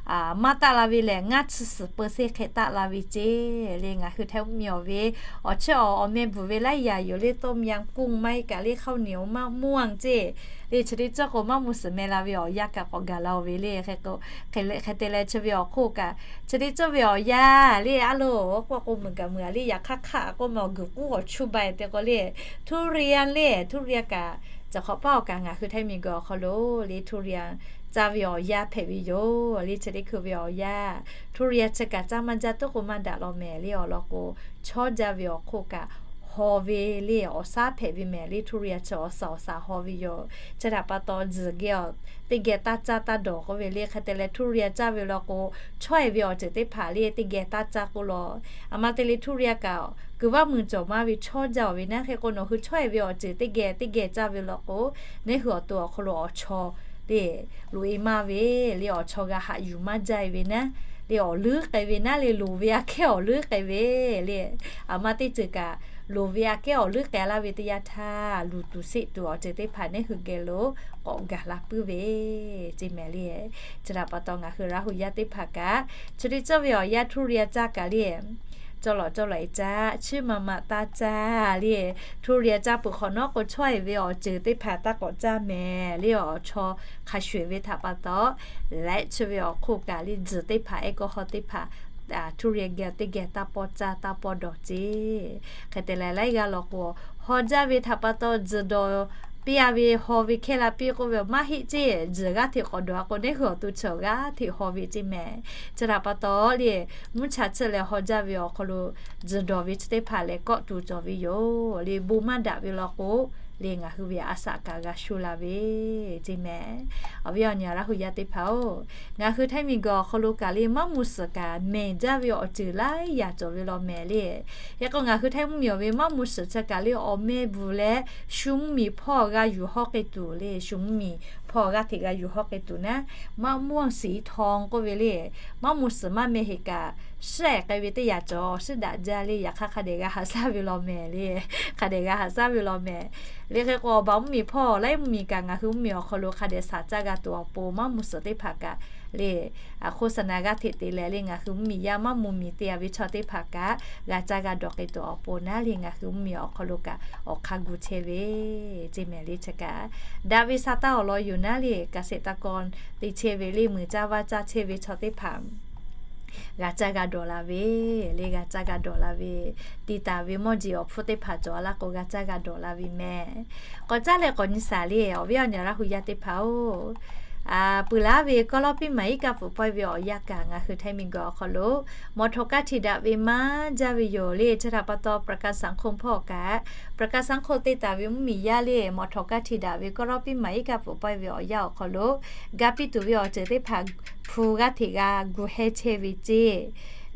maˇ taˆ la ve lehˬ, ngaˇ chi suhˍ peu se hk'e taˆ la ve ceˇ le. Ngaˬ hui Htaiˇ mvuhˇmiˬ awˬ ve awˬ chiˇ awˬ meh bvuhˬ ve laiˉ yaꞈ yoˬ le. ต้มยำกุ้ง maˇ heˆ kaꞈ le ข้าวเหนียวมะม่วง ceˇ le. Chi teˇ ceuˬ k'o maˇ mvuh suhˍ meh la ve awˬ yanˇ kaꞈ k'awꞈ gaˬ la-o ve le. Hk'e te leh chi ve awˬ hk'oˆ kaꞈ chi teˇ ceuˬ ve awˬ yanˇ le, a loˬ k'oˆ k'o meuˬ kaꞈ meuˬ le, yaꞈ hk'aˇ hk'aˆ k'oˆ meh awˬ guiˬ k'uˉ awˬ chu ba-e te k'o le, ทุเรียน le, ทุเรียน kaꞈ, caˬ hk'awꞈ paˇ awˬ kaꞈ ngaˬ hui Htaiˇ miˬguiˬ awˬ hk'aw lo le ทุเรียน caˇ ve awˬ yanˇ hpehꞈ ve yoˬ le. Chi teˇ hkui ve awˬ yanˇ ทุเรียน chi kaꞈ caˇ maˇ jaˇ tuˉ k'o maˇ daꞈ law mehˍ le. Awˬ lawn k'o, chawˇ jaˇ ve awˬ hk'oˆ kaꞈ haw ve le, awˬ shaˉ hpehꞈ ve mehˍ le. ทุเรียน chi awˬ shaˍ awˬ shaˍ haw ve yoˬ. Chi htaꞈ pa taw tzuhˬ geh teˇ geh taˇ caˇ taˇ dawˬ k'oˆ ve le. Hk'e te leh ทุเรียน caˇ ve law k'o, chaweh ve awˬ ceuˬ teˇ hpaˍ le teˇ geh taˇ caˇ k'oˆ law. Aˬ ma te le ทุเรียน kaꞈ kuiˬ vaˇ mui cawˬ maˇ ve chawˇ jaˇ-oˬ ve naˉ. Hk'e k'o nawˬ hui chaweh ve awˬ ceuˬ teˇ geh teˇ geh caˇ ve law k'o, neˉ hui awˬ to awˬ hk'aw lo awˬ chaw le loꞈ-e maˇ ve le, awˬ chaw g'a haꞈ yuˬ maˇ jaˇ-e ve naˉ le, awˬ leuˉ k'ai ve naˉ le, loˍ ve aꞈ kehˉ awˬ leuˉ k'ai ve le. Aˬ ma teˇ ceuˬ kaꞈ loˍ ve aꞈ kehˉ awˬ leuˉ k'ai laˇ ve teˇ yanˇ htaˇ, luˬ tuˬ seˆ tuˬ awˬ ceuˬ teˇ hpaˍ neˉ hui geh lo k'awꞈ gaˬ la puiˉ ve ceˇ mehˍ le. Chi htaꞈ pa taw ngaˬ hui Laˇ hu yaˇ teˇ hpaˍ kaꞈ, chi teˇ ceuˬ ve awˬ yanˇ ทุเรียน caˇ kaꞈ le, cawˇ lawꞈ cawˇ lawꞈ-e caˇ, chiˇ ma ma taˇ caˇ le. ทุเรียน caˇ peuˬ hk'awꞈ nawˉ k'o, chaweh ve awˬ ceuˬ teˇ hpaˍ taˇ k'awꞈ caˇ mehˍ le. Awˬ chaw hk'a shuˍ-eˬ ve htaꞈ pa taw, leh chi ve awˬ hk'oˆ kaꞈ le, tzuhˬ teˇ hpaˍ แอลกอฮอล์ teˇ hpaˍ ทุเรียน geh teˇ geh taˇ pawˇ caˇ taˇ pawˇ dawˬ ceˇ. Hk'e te leh laiˉ g'aˇ law k'o, haw jaˇ ve htaꞈ pa taw tzuhˬ dawˬ piˇ-a ve haw ve hkehˇ la piˇ k'oˆ ve maˇ heˆ ceˇ. Tzuhˬ g'aˇ hteꞈ k'awꞈ dawˬ-a k'o, neˉ hui awˬ to chi g'aˇ hteꞈ haw ve ceˇ mehˍ. Chi htaꞈ pa taw le, mvuhˇ cha chi leh haw jaˇ ve awˬ hk'aw lo tzuhˬ dawˬ ve chi teˇ hpaˍ lehˬ kawˆ tuˬ cawˬ ve yoˬ le. Bon maˇ daꞈ ve law k'o le, ngaˬ hui ve a shaꞈ kaꞈ g'a shu la ve ceˇ mehˍ. Awˬ viˉ awˬ nyi Laˇ hu yaˇ teˇ hpaˍ-oˬ, ngaˬ hui Htaiˇ miˬguiˬ awˬ hk'aw lo kaꞈ le, maˇ mvuh suhˍ kaꞈ mehˬ jaˇ ve awˬ ceuˬ laiˉ yaꞈ cawˬ ve law mehˍ le. Hk'e k'o ngaˬ hui Htaiˇ mvuhˇmiˬ awˬ ve maˇ mvuh suhˍ chi kaꞈ le, awˬ meh bvuhˬ leh shu mvuhˇmiˬ hpawˇ g'a yuˬ hawˇ k'ai tuˬ le, shu mvuhˇmiˬ hpawˇ g'aˇ hteꞈ g'a yuˬ hawˇ k'ai tuˬ naˉ, maˇ mvuhˇ shiˍ htaw k'oˆ ve le, maˇ mvuh suhˍ maˇ meh heˍ kaꞈ, shiˉ-eˬ k'ai ve teˇ yanˇ cawˬ, shiˉ daꞈ jaˇ le. Yaꞈ hk'aˇ hk'a dehꞈ g'a haꞈ shaˉ ve law mehˍ le, hk'a dehꞈ g'a haꞈ shaˉ ve law mehˍ le. Hk'e k'o awˬ baˬ mvuhˇmiˬ hpawˇ laiˉ mvuhˇmiˬ kaꞈ ngaˬ hui mvuhˇmiˬ awˬ hk'aw lo hk'a dehꞈ shaˍ caˇ g'a tuˬ awˬ pon maˇ mvuh suhˍ teˇ hpaˍ kaꞈ le, a โฆษณา g'aˇ hteꞈ te leh le, ngaˬ hui mvuhˇmiˬ yaˇ maˇ mvuh miˬ te-a ve chaw teˇ hpaˍ kaꞈ g'a caˇ g'a dawˬ k'ai tuˬ awˬ pon naˉ le, ngaˬ hui mvuhˇmiˬ awˬ hk'aw lo kaꞈ awˬ hk'a gu chehˇ ve ceˇ mehˍ le. Chi kaꞈ daꞈ ve sa taˇ awˬ lawn yoˬ naˉ le, เกษตรกร te chehˇ ve le, muiˬ caˇ vaˇ caˇ chehˇ ve chaw teˇ hpaˍ g'a caˇ g'a dawˬ la ve le, g'a caˇ g'a dawˬ la ve, ti taˍ ve mawˇ jeˬ awˬ hpfuhˇ teˇ hpaˍ cawˬ-a laˇ k'o, g'a caˇ g'a dawˬ la ve mehˍ. K'awꞈ caˉ leh k'awꞈ nyi shaˍ le, awˬ viˉ awˬ nyi Laˇ hu yaˇ teˇ hpaˍ-oˬ, peuˬ laˇ ve กะลอกเปียใหม่ iˉ kaˆ pfuhˍ pawehˇ ve awˬ yanˇ kaꞈ ngaˬ hui Htaiˇ miˬguiˬ awˬ hk'aw lo มอเตอร์คาร์ htiꞈ daꞈ ve maˇ jaˇ ve yoˬ le. Chi htaꞈ pa taw ประกันสังคม hpawˇ kaꞈ, ประกันสังคม te taˍ ve mvuhˇmiˬ yaˇ le มอเตอร์คาร์ htiꞈ daꞈ ve กะลอกเปียใหม่ iˉ kaˆ pfuhˍ pawehˇ ve awˬ yanˇ awˬ hk'aw lo, ga piˇ tuˬ ve awˬ ceuˬ teˇ hpaˍ hpu g'aˇ hteꞈ g'a gu heh chehˇ ve ceˇ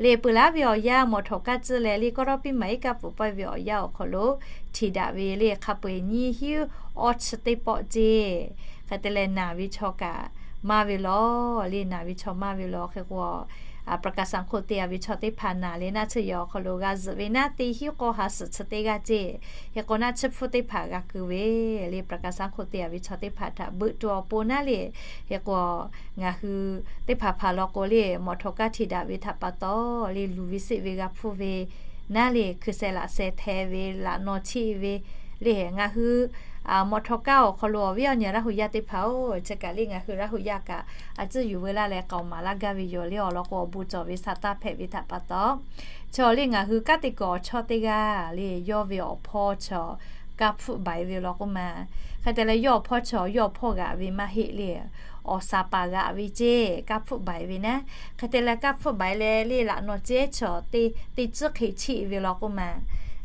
le. Peuˬ laˇ ve awˬ yanˇ มอเตอร์คาร์ tcuhˇ leh le กะลอกเปียใหม่ iˉ kaˆ pfuhˍ pawehˇ ve awˬ yanˇ awˬ hk'aw lo htiꞈ daꞈ ve le, hk'a peu-eˬ nyiˇ hinˉ awˇ chi teˇ pawˆ ceˇ. Hk'e te leh naˬ ve chaw kaꞈ maˇ ve law le, naˬ ve chaw maˇ ve law. Hk'e k'o, ประกันสังคม te-a ve chaw teˇ hpaˍ naˬ le naˆ tsuhˇ yaw awˬ hk'aw lo g'a zuhꞈ ve naˉ, teˇ hinˉ k'awˇ ha suhˍ chi teˇ g'aˇ ceˇ. Hk'e k'o naˆ tsuhˇ hpfuhˇ teˇ hpaˍ g'a keu ve le, ประกันสังคม te-a ve chaw teˇ hpaˍ htaꞈ beuꞈ tuˬ awˬ pon naˉ le. Hk'e k'o, ngaˬ hui teˇ hpaˍ hpaˍ law k'o le, มอเตอร์คาร์ htiꞈ daꞈ ve htaꞈ pa taw le, luˬ ve seˆ ve g'a hpfuhˇ ve naˉ le, hkui sheh laꞈ sheh hteh ve, laꞈ naw cheˆ ve le. Ngaˬ hui มอเตอร์คาร์ awˬ hk'aw lo awˬ viˉ awˬ nyi Laˇ hu yaˇ teˇ hpaˍ-oˬ, chi kaꞈ le ngaˬ hui Laˇ hu yaˇ kaꞈ a tcuhˇ yuˬ ve laˇ leh k'aoˍ maˍ laˇ gaˇ ve yoˬ le. Awˬ lawn k'o awˬ bon cawˬ ve sa taˇ hpehꞈ ve htaꞈ pa taw, chaw le ngaˬ hui kanˉ te kuiˬ awˬ chawˇ teˇ g'aˇ le, yawˇ ve awˬ hpawˇ chaw kaˇ hpfuhˆ baˬ-e ve law k'oˆ ma. Hk'e te leh yawˇ awˬ hpawˇ chaw yawˇ hpawˇ g'aꞈ ve maˇ heˆ le, awˬ shaˍ paˍ g'aꞈ ve ceˇ, kaˇ hpfuhˆ baˬ-e ve naˉ. Hk'e te leh kaˇ hpfuhˆ baˬ-e leh le laꞈ naw ceˇ chaw teˇ teˇ tcuhˉ hk'e cheˆ ve law k'oˆ ma.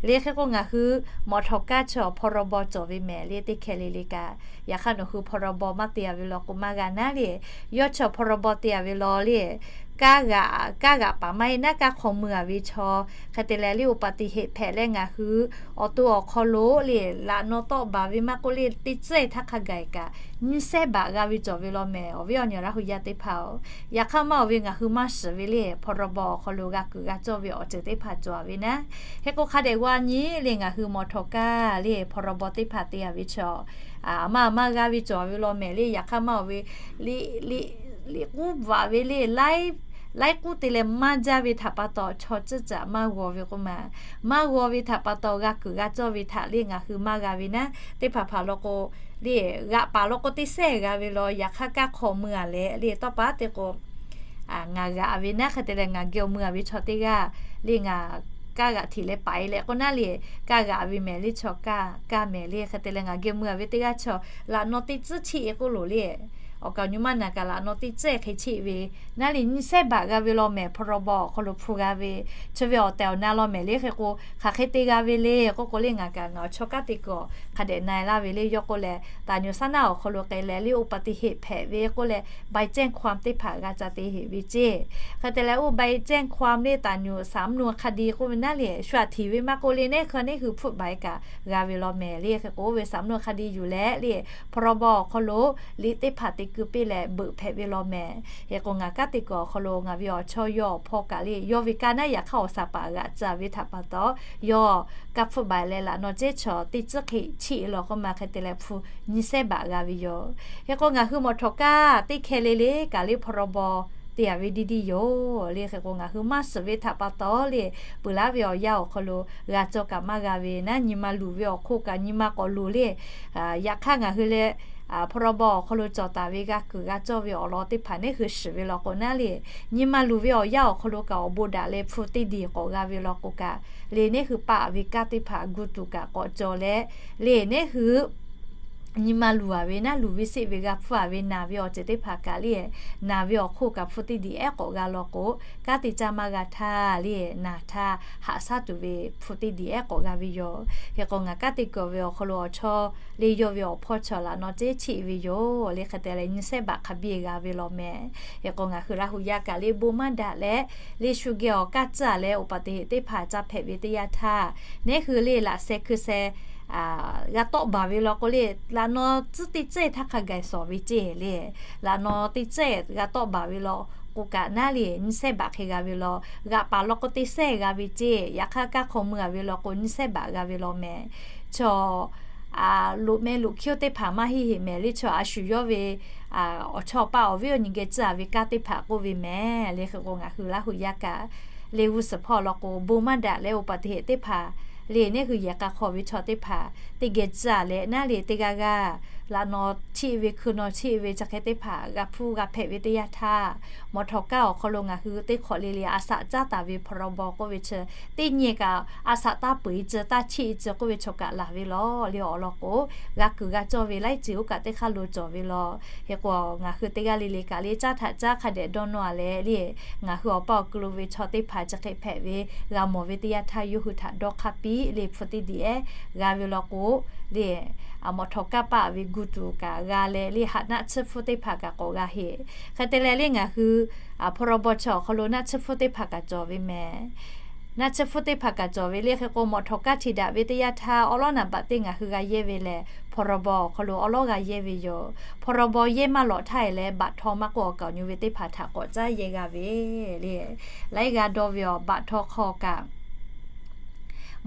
Le hk'e k'o ngaˬ hui มอเตอร์คาร์ chaw พรบ cawˬ ve mehˍ le, teˇ hkeh le le kaꞈ. Yaꞈ hk'aˇ nawˬ hui พรบ maˇ te-a ve law k'o maˇ g'a naˉ le, yawˇ chaw พรบ te-a ve law le, kaˇ g'aꞈ kaˇ g'aꞈ paˍ maˇ heˆ naˉ, kaˇ hk'aw mui-a ve chaw hk'e te leh le อุบัติเหตุ hpehꞈ leh ngaˬ hui awˬ to awˬ hk'aw lo le laꞈ naw tawˆ baˬ ve maˇ k'oˆ le, teˇ tcuhˉ-e htaˇ hk'a gaˬ kaꞈ nyiˇ sehˉ baꞈ g'a ve cawˬ ve law mehˍ, awˬ viˉ awˬ nyi Laˇ hu yaˇ teˇ hpaˍ-oˬ. Yaꞈ hk'aˇ maˇ-oˬ ve ngaˬ hui maˇ shiˍ ve le, พรบ awˬ hk'aw lo g'a kuiˬ g'a cawˇ ve awˬ ceuˬ teˇ hpaˍ cawˬ ve naˉ. Hk'e k'o hk'a dehꞈ g'a nyi le, ngaˬ hui มอเตอร์คาร์ le พรบ teˇ hpaˍ te-a ve chaw, a maˇ maˇ g'a ve cawˬ ve law mehˍ le. Yaꞈ hk'aˇ maˇ-oˬ ve le, le liꞈ k'uˉ bvuhꞈ ve le, laiˉ k'uˉ te leh maˇ jaˇ ve htaꞈ pa taw chaw tcuhˉ caꞈ maˇ g'aw ve k'oˆ ma. Maˇ g'aw ve htaꞈ pa taw g'a kuiˬ g'a cawˇ ve htaꞈ le ngaˬ hui maˇ g'a ve naˉ, teˇ hpaˍ hpaˍ law k'o, le g'aꞈ paˍ law k'o teˇ sehˉ g'a ve law, yaꞈ hk'aˇ kaˇ hk'aw mui a leh le tawˇ pa te k'o, ngaˬ g'aꞈ ve naˉ hk'e te leh ngaˬ geh awˬ mui a ve chaw teˇ g'aˇ le ngaˬ kaˇ g'aꞈ hteꞈ leh paˍ e leh k'o naˉ le, kaˇ g'aꞈ ve mehˍ le chaw kaˇ kaˇ mehˍ le hk'e te leh ngaˬ geh awˬ mui a ve teˇ g'aˇ chaw laꞈ naw teˇ tcuhˉ chiˆ e k'oˆ loˬ le. Awˬ kaˍ awˬ nyi maˇ naˬ kaꞈ laꞈ naw teˇ tcuhˉ hk'e chiˆ ve naˉ le nyiˇ sehˉ baꞈ g'a ve law mehˍ, hpaw raw baw awˬ hk'aw lo hpu g'a ve, chi ve awˬ tehˬ awˬ na law mehˍ le hk'e k'o, hk'aˬ hk'e te g'a ve le k'oˆ k'o le ngaˬ kaꞈ ngaˬ awˬ chawˇ kaˉ te kuiˬ hk'a dehꞈ na e laˇ ve le. Yawˇ k'oˆ leh ตำรวจ สน.โอ awˬ hk'aw lo k'ai leh le อุบัติเหตุ hpehꞈ ve k'oˆ leh ใบแจ้งความ teˇ hpaˍ g'a ca te heꞈ ve ceˇ. Hk'e te leh oˇ ใบแจ้งความ le ตำรวจสำนวนคดี k'oˆ ve naˉ le shu aꞈ hteꞈ ve maˇ k'oˆ le, neˇ hk'e neˇ hui hpfuhˆ baˬ e kaꞈ g'a ve law mehˍ le hk'e k'o, oˇ ve สำนวนคดี yuˬ leh le hpaw raw baw awˬ hk'aw lo liꞈ teˇ hpaˍ te keu piˇ leh beuꞈ hpehꞈ ve law mehˍ. Hk'e k'o ngaˬ kaˉ te kuiˬ awˬ hk'aw lo ngaˬ ve awˬ chawˇ yawˇ awˬ hpawˇ kaꞈ le yawˇ ve kaˇ naˉ yaꞈ hk'aˇ awˬ saˍ paˍ g'aꞈ ca ve htaꞈ pa taw, yawˇ kaˇ hpfuhˆ baˬ leh laꞈ naw cehˉ chaw teˇ tcuhˉ hk'e chiˆ e law k'oˆ ma hk'e te leh hpu nyiˇ sehˉ baꞈ g'a ve yoˬ. Hk'e k'o ngaˬ hui mawˬ htawꞈ kaˇ teˇ hkeh le le kaꞈ le hpaw raw baw te a ve diˇ diˇ yoˬ le. Hk'e k'o ngaˬ hui maˇ suhˍ ve htaꞈ pa taw le peuˬ laˇ ve awˬ yanˇ awˬ hk'aw lo g'a cawˇ kaꞈ maˇ g'a ve naˉ, nyi ma luˬ ve awˬ hk'oˆ kaꞈ nyi ma k'awꞈ luˬ le. Yaꞈ hk'aˇ ngaˬ hui leh hpaw raw baw awˬ hk'aw lo cawˬ taˍ ve g'a kuiˬ g'a cawˇ ve awˬ lawn teˇ hpaˍ neˇ hui shiˍ ve law k'o naˉ le, nyi ma luˬ ve awˬ yanˇ awˬ hk'aw lo kaꞈ awˬ bon daꞈ leh hpu teˇ diˬ k'awꞈ g'a ve law k'o kaꞈ le, neˇ hui paˆ ve kanˉ teˇ hpaˍ gu tuˬ kaꞈ k'awꞈ cawˬ leh le, neˇ hui nyi ma luˬ a ve naˉ, luˬ ve seˆ ve g'a hpfuhˇ a ve naˬ ve awˬ ceuˬ teˇ hpaˍ kaꞈ le, naˬ ve awˬ hk'oˆ kaꞈ hpu teˇ diˬ ehˉ k'awꞈ g'a law k'o, kanˉ te caˇ maˇ g'a htaˇ le naˬ htaˇ haꞈ shaˉ tuˬ ve hpu teˇ diˬ ehˉ k'awꞈ g'a ve yoˬ. Hk'e k'o ngaˬ kaˉ te kuiˬ ve awˬ hk'aw lo awˬ chawˇ le yawˇ ve awˬ hpawˇ chaw laꞈ naw cehˉ chiˆ ve yoˬ le. Hk'e te leh nyiˇ sehˉ baꞈ hk'a biˇ g'a ve law mehˍ. Hk'e k'o ngaˬ hui Laˇ hu yaˇ kaꞈ le bon maˇ daꞈ leh le shu geh awˬ kaˇ tcuhˉ a leh อุบัติเหตุ teˇ hpaˍ ca hpehꞈ ve teˇ yanˇ htaˇ, neˇ hui le laꞈ sheh hkui sheh g'a tawˆ baˬ ve law k'o le, laꞈ naw tcuhˉ teˇ tcuhˉ htaˇ hk'a gaˬ shawˍ ve ceˇ le. Laꞈ naw teˇ tcuhˉ g'a tawˆ baˬ ve law k'o kaꞈ naˉ le nyiˇ sehˉ baꞈ hk'e g'a ve law, g'aꞈ paˍ law k'o teˇ sehˉ g'a ve ceˇ. Yaꞈ hk'aˇ kaˇ hk'aw mui a ve law k'o nyiˇ sehˉ baꞈ g'a ve law mehˍ. Chaw loꞈ meh loꞈ hkiˇ teˇ hpaˍ maˇ heˆ heˆ mehˍ le, chaw a shu yawˇ ve awˬ chawˇ paˆ awˬ viˉ awˬ nyi geh tcuhˉ a ve kanˉ teˇ hpaˍ k'oˆ ve mehˍ le. Hk'e k'o ngaˬ hui Laˇ hu yaˇ kaꞈ le g'uˇ suhˍ hpawˇ law k'o bon maˇ daꞈ leh อุบัติเหตุ teˇ hpaˍ le neˇ hui yehˬ k'a hk'aw ve chaw teˇ hpaˍ teˇ geh tcuhˉ a leh naˉ le teˇ g'aˇ g'aˇ laꞈ naw chiˆ ve hkui naw chiˆ ve chi hk'e teˇ hpaˍ g'a hpfuhˇ g'a hpehꞈ ve teˇ yanˇ htaˇ, mawˬ htawꞈ kaˇ awˬ hk'aw lo ngaˬ hui teˇ hk'awꞈ le le a shaꞈ caˉ taˍ ve hpaw raw baw k'oˆ ve chi teˇ nyi kaꞈ a shaꞈ taˇ peuˬ e tcuh taˇ chiˆ e tcuh k'oˆ ve chaw kaꞈ laˬ ve law le. Awˬ lawn k'o g'a kuiˬ g'a cawˇ ve laiˉ ceuˬ oˇ kaꞈ teˇ hk'aˇ lo cawˬ ve law. Hk'e k'o ngaˬ hui teˇ g'aˇ le le kaꞈ le caˉ htaꞈ caˉ hk'a dehꞈ dawˇ nawˇ a leh le, ngaˬ hui awˬ paˇ awˬ kuiˬ lo ve chaw teˇ hpaˍ chi hk'e hpehꞈ ve g'a mawˬ ve teˇ yanˇ htaˇ yawˇ hui htaꞈ dawˇ hk'aˇ piˇ le hpu teˇ diˬ ehˉ g'a ve law k'o le, mawˬ htawꞈ kaˇ paˆ ve gu tuˬ kaꞈ g'a leh le haꞈ naˆ tsuhˇ hpfuhˇ teˇ hpaˍ kaꞈ k'awꞈ g'a heˆ. Hk'e te leh le ngaˬ hui hpaw raw baw chi awˬ hk'aw lo naˆ tsuhˇ hpfuhˇ teˇ hpaˍ kaꞈ cawˬ ve mehˍ. Naˆ tsuhˇ hpfuhˇ teˇ hpaˍ kaꞈ cawˬ ve le. Hk'e k'o mawˬ htawꞈ kaˇ hti daꞈ ve teˇ yanˇ htaˇ awˉ lawˉ naˍ baꞈ teˇ ngaˬ hui g'a yehˇ ve lehˬ hpaw raw baw awˬ hk'aw lo awˉ lawˉ g'a yehˇ ve yoˬ. Hpaw raw baw yehˇ maˇ lawꞈ htaˇ e leh baꞈ htaw maˇ k'oˆ awˬ kaˍ awˬ nyi ve teˇ hpaˍ htaꞈ k'awꞈ caˉ yehˇ g'a ve le. Laiˉ g'a dawˇ ve awˬ baꞈ htaw hk'aw kaꞈ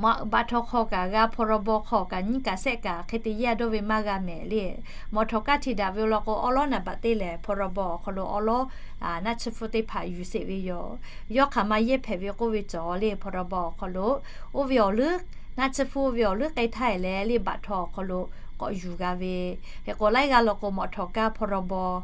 baꞈ htaw hk'aw kaꞈ g'a hpaw raw baw hk'aw kaꞈ nyiˇ kaꞈ shehˆ kaꞈ hk'e te yehˇ dawˇ ve maˇ g'a mehˍ le. Mawˬ htawꞈ kaˇ hti daꞈ ve law k'o awˉ lawˉ naˍ baꞈ teˇ lehˬ hpaw raw baw awˬ hk'aw lo awˉ lawˉ naˆ tsuhˇ hpfuhˇ teˇ hpaˍ yuˬ sheˍ ve yoˬ. Yawˇ hk'aˬ ma yehˇ hpehꞈ ve k'oˆ ve cawˬ le hpaw raw baw awˬ hk'aw lo oˇ ve awˬ leuˉ naˆ tsuhˇ hpfuhˇ oˇ ve awˬ leuˉ k'ai htaˇ e leh le baꞈ htaw awˬ hk'aw lo k'awꞈ yuˬ g'a ve. Hk'e k'o laiˉ g'aˇ law k'o mawˬ htawꞈ kaˇ hpaw raw baw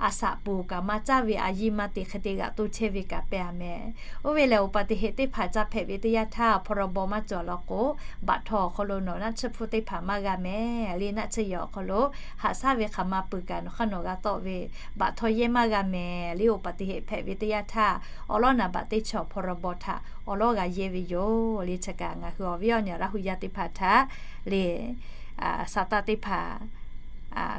a shaꞈ ponˬ kaꞈ maˇ caˇ ve a yiˇ maˇ te hk'e te g'aꞈ to chehˇ ve kaꞈ pehˬ a mehˍ. Oˇ ve lehˬ อุบัติเหตุ teˇ hpaˍ ca hpehꞈ ve teˇ yanˇ htaˇ hpaw raw baw maˇ cawˬ law k'o baꞈ htaw awˬ hk'aw lo nawˬ naˆ tsuhˇ hpfuhˇ teˇ hpaˍ maˇ g'a mehˍ le. Naˆ tsuhˇ yehˬ awˬ hk'aw lo haꞈ shaˉ ve hk'aˬ ma peuˬ kaꞈ nawˬ hk'aˇ nawˬ g'a tawˆ ve baꞈ htaw yehˇ maˇ g'a mehˍ le. อุบัติเหตุ hpehꞈ ve teˇ yanˇ htaˇ awˉ lawˉ naˍ baꞈ teˇ chaw hpaw raw baw htaꞈ awˉ lawˉ g'a yehˇ ve yoˬ le. Chi kaꞈ ngaˬ hui awˬ viˉ awˬ nyi Laˇ hu yaˇ teˇ hpaˍ htaꞈ le sa taˇ teˇ hpaˍ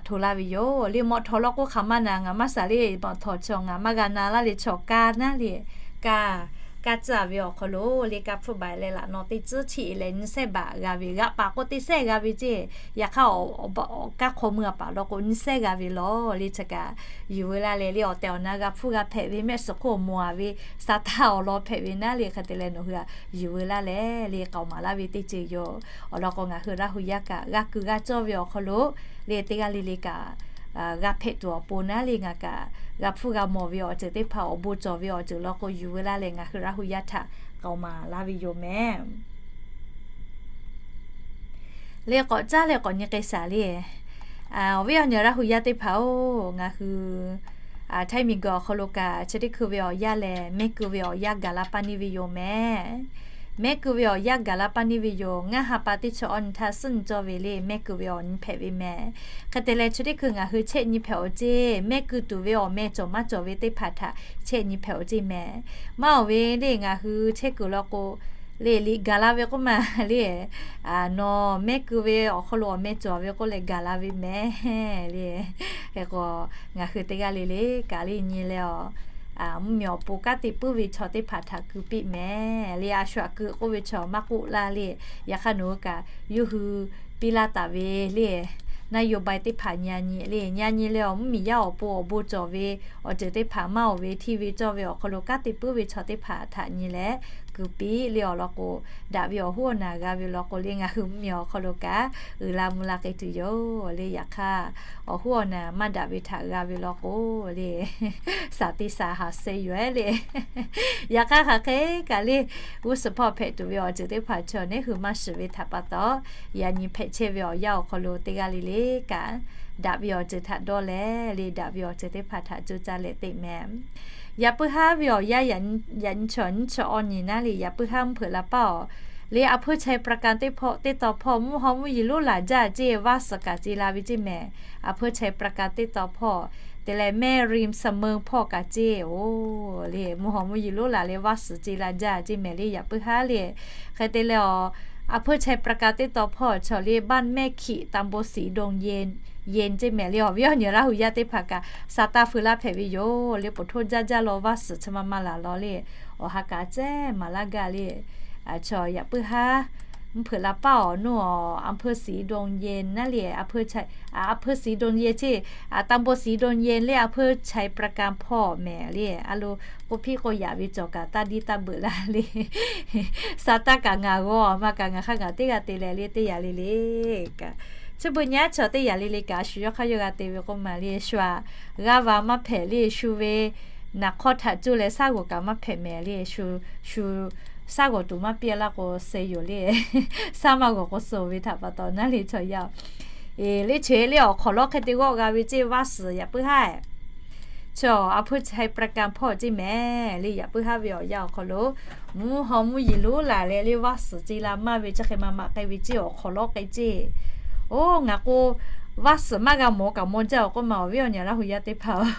hto laˇ ve yoˬ le. Mawˬ htawꞈ law k'o hk'aˬ ma naˍ ngaˬ maˇ shaˍ le. Mawˬ htawꞈ chaw ngaˬ maˇ g'a na laˇ le. Chaw kaˇ naˉ le kaˇ kaˇ tcuhˇ a ve awˬ hk'aw lo le kaˇ hpfuhˆ baˬ leh laꞈ naw teˇ tcuhˉ chiˆ e leh nyiˇ sehˉ baꞈ g'a ve, g'aꞈ paˍ k'o teˇ sehˉ g'a ve ceˇ. Yaꞈ hk'aˇ kaˇ hk'aw mui a paˍ law k'o nyiˇ sehˉ g'a ve law le. Chi kaꞈ yuˬ ve laˇ leh le awˬ tehˬ awˬ na g'a hpfuhˇ g'a hpehꞈ ve mehˆ suhˍ hk'oˆ mawˬ a ve sa taˇ awˬ lawn hpehꞈ ve naˉ le. Hk'e te leh nawˬ hui a yuˬ ve laˇ leh le k'aoˍ maˍ laˇ ve teˇ ceuˬ yoˬ. Awˬ lawn k'o ngaˬ hui Laˇ hu yaˇ kaꞈ g'a kuiˬ g'a cawˇ ve awˬ hk'aw lo le teˇ g'aˇ le le kaꞈ g'a hpehꞈ tuˬ awˬ pon naˉ le ngaˬ kaꞈ g'a hpfuhˇ g'a mawˬ ve awˬ ceuˬ teˇ hpaˍ awˬ bon cawˬ ve awˬ ceuˬ law k'o yuˬ veu laˇ leh ngaˬ hui Laˇ hu yaˇ htaꞈ k'aoˍ maˍ laˇ ve yoˬ mehˍ. Le k'awꞈ caˉ leh k'awꞈ nyi k'ai shaˍ le. Awˬ viˉ awˬ nyi Laˇ hu yaˇ teˇ hpaˍ-oˬ, ngaˬ hui Htaiˇ miˬguiˬ awˬ hk'aw lo kaꞈ chi teˇ hkui ve awˬ yanˇ lehˬ mehˆ keu ve awˬ yanˇ gaˬ la paˇ neˇ ve yoˬ mehˍ. Mehˆ keu ve awˬ yanˇ gaˬ la paˇ neˇ ve yoˬ. Ngaˇ ha pa teˇ chi awˬ nyi htaˇ suhˉ nyi cawˇ ve le mehˆ keu ve awˬ nyi hpehꞈ ve mehˍ. Hk'e te leh chi teˇ hkui ngaˬ hui chehˇ nyi hpehꞈ awˬ ceˇ, mehˆ keu tuˬ ve awˬ meh cawˬ maˇ cawˬ ve teˇ hpaˍ htaꞈ chehˇ nyi hpehꞈ awˬ ceˇ mehˍ. Maˇ awˬ ve le ngaˬ hui chehˇ kuiˬ law k'o le liꞈ gaˬ la ve k'oˆ ma le, nawˬ mehˆ keu ve awˬ hk'aw lo awˬ meh cawˬ ve k'oˆ leh gaˬ la ve mehˍ le. Hk'e k'o ngaˬ hui teˇ g'aˇ le le kaꞈ le nyi leh awˬ mvuhˇmiˬ awˬ pon kanˉ te puiˉ ve chaw teˇ hpaˍ htaꞈ keu piˇ mehˍ le. A shu aꞈ keu k'oˆ ve chaw maˇ k'oˆ laˇ le. Yaꞈ hk'aˇ nawˬ hui kaꞈ yawˇ hui piˇ laˇ taˍ ve le naˇ yoˬ bai teˇ hpaˍ nyi a nyi le nyi a nyi leh awˬ mvuhˇmiˬ yaˇ awˬ pon awˬ bon cawˬ ve awˬ ceuˬ teˇ hpaˍ maˇ awˬ ve hteˇ ve cawˇ ve awˬ hk'aw lo kanˉ te puiˉ ve chaw teˇ hpaˍ htaꞈ nyi leh keu piˇ le awˬ lawn k'o, daꞈ ve awˬ hoˉ awˬ naˬ g'a ve law k'o le ngaˬ hui mvuhˇmiˬ awˬ hk'aw lo kaꞈ uiˍ la mvuh la k'ai tuˬ yoˬ le. Yaꞈ hk'aˇ awˬ hoˉ awˬ naˬ maˇ daꞈ ve htaꞈ g'a ve law k'o le, shaˍ te shaˍ haˍ se yoˬ-e le. Yaꞈ hk'aˇ hk'aˬ hk'e kaꞈ le g'uˇ suhˍ hpawˇ hpehꞈ tuˬ ve awˬ ceuˬ teˇ hpaˍ chaw neˉ hui maˇ shiˍ ve htaꞈ pa taw, yaꞈ nyi hpehꞈ chehˇ ve awˬ yanˇ awˬ hk'aw lo teˇ g'aˇ le le kaꞈ daꞈ ve awˬ ceuˬ htaꞈ dawˇ leh le daꞈ ve awˬ ceuˬ teˇ hpaˍ htaꞈ coˇ caˇ leh teꞈ mehˍ. Yaꞈ puiˉ haˉ ve awˬ yanˇ yaꞈ nyi chaw nyiˇ chaw awˬ nyi naˉ le yaꞈ puiˉ haˉ mvuhˇ hpeuꞈ la paˇ awˬ le a hpeuˇ chai prakan teˇ hpawˇ teˇ taw hpawˇ mvuhˇ haw mvuhˇ yeˬ lonˉ laˬ jaˇ ceˇ vaˇ suhˍ kaꞈ ce la ve ceˇ mehˍ. A hpeuˇ chai prakan teˇ taw hpawˇ te leh mehˆ rim saˍ meunˍ hpawˇ kaꞈ ceˇ-oˬ le mvuhˇ haw mvuhˇ yeˬ lonˉ laˬ leh vaˇ suhˍ ce la jaˇ ceˇ mehˍ le. Yaꞈ puiˉ haˉ le hk'e te leh awˬ a hpeuˇ chai prakan teˇ taw hpawˇ chaw le baˆ mehˆ hkiꞈ tanbo siˍ dong yen ceˇ mehˍ le. Awˬ viˉ awˬ nyi Laˇ hu yaˇ teˇ hpaˍ kaꞈ sa taˇ feu laˇ hpehꞈ ve yoˬ le. Poˬ htoˇ jaˇ jaˇ law vaˇ suhˍ chi ma ma laˬ law le. Awˬ ha kaꞈ cehˇ maˍ laˇ gaˇ le. Chaw yaꞈ puiˉ haˉ mvuhˇ hpeuꞈ la paˇ awˬ nuˇ awˬ a hpeuˇ siˍ dong yen naˉ le a hpeuˇ siˍ dong yen ceˇ, tanbo siˍ dong yen le a hpeuˇ chai prakan hpawˇ mehˍ le. A lo k'oˆ piˇ k'o yaꞈ ve cawˬ kaꞈ taˇ diˇ taˇ beuꞈ la le. Sa taˇ kaꞈ ngaˬ g'aw ma kaꞈ ngaˬ hk'aˇ ngaˬ teˇ g'aˇ te leh le teˇ yaꞈ le le kaꞈ chi beuꞈ nyi aˉ chaw teˇ yaꞈ le le kaꞈ a shu yawˇ hk'aˇ yawˇ g'a te ve k'oˆ ma le shu aꞈ g'aˇ va maˇ hpehꞈ le shu ve naˍ hk'awˇ htaꞈ coˇ leh shaˉ g'awˬ kaꞈ maˇ hpehꞈ mehˍ le. Shu shaˉ g'awˬ tuˬ maˇ piˇ laˇ k'o suh yoˬ le. Shaˉ maˇ g'awˬ k'o suh ve htaꞈ pa taw naˉ le chaw yaˇ-oˬ, eˬ le chi le awˬ hk'awˍ lawˉ hk'e te g'awˆ g'a ve ceˇ vaˇ suhˍ yaꞈ puiˉ haˉ chaw a hpeuˇ chai prakan hpawˇ ceˇ mehˍ le. Yaꞈ puiˉ haˉ ve awˬ yanˇ awˬ hk'aw lo mvuhˇ haw mvuhˇ yeˬ lonˉ laˬ leh le vaˇ suhˍ ce la maˇ ve chi hk'e ma ma k'ai ve ceˇ awˬ hk'awˍ lawˉ k'ai ceˇ. Oˇ ngaˬ k'o vaˇ suhˍ maˇ g'a mawˬ kaꞈ maw jaˇ-oˬ k'oˆ ma awˬ viˉ awˬ nyi Laˇ hu yaˇ teˇ hpaˍ-oˬ,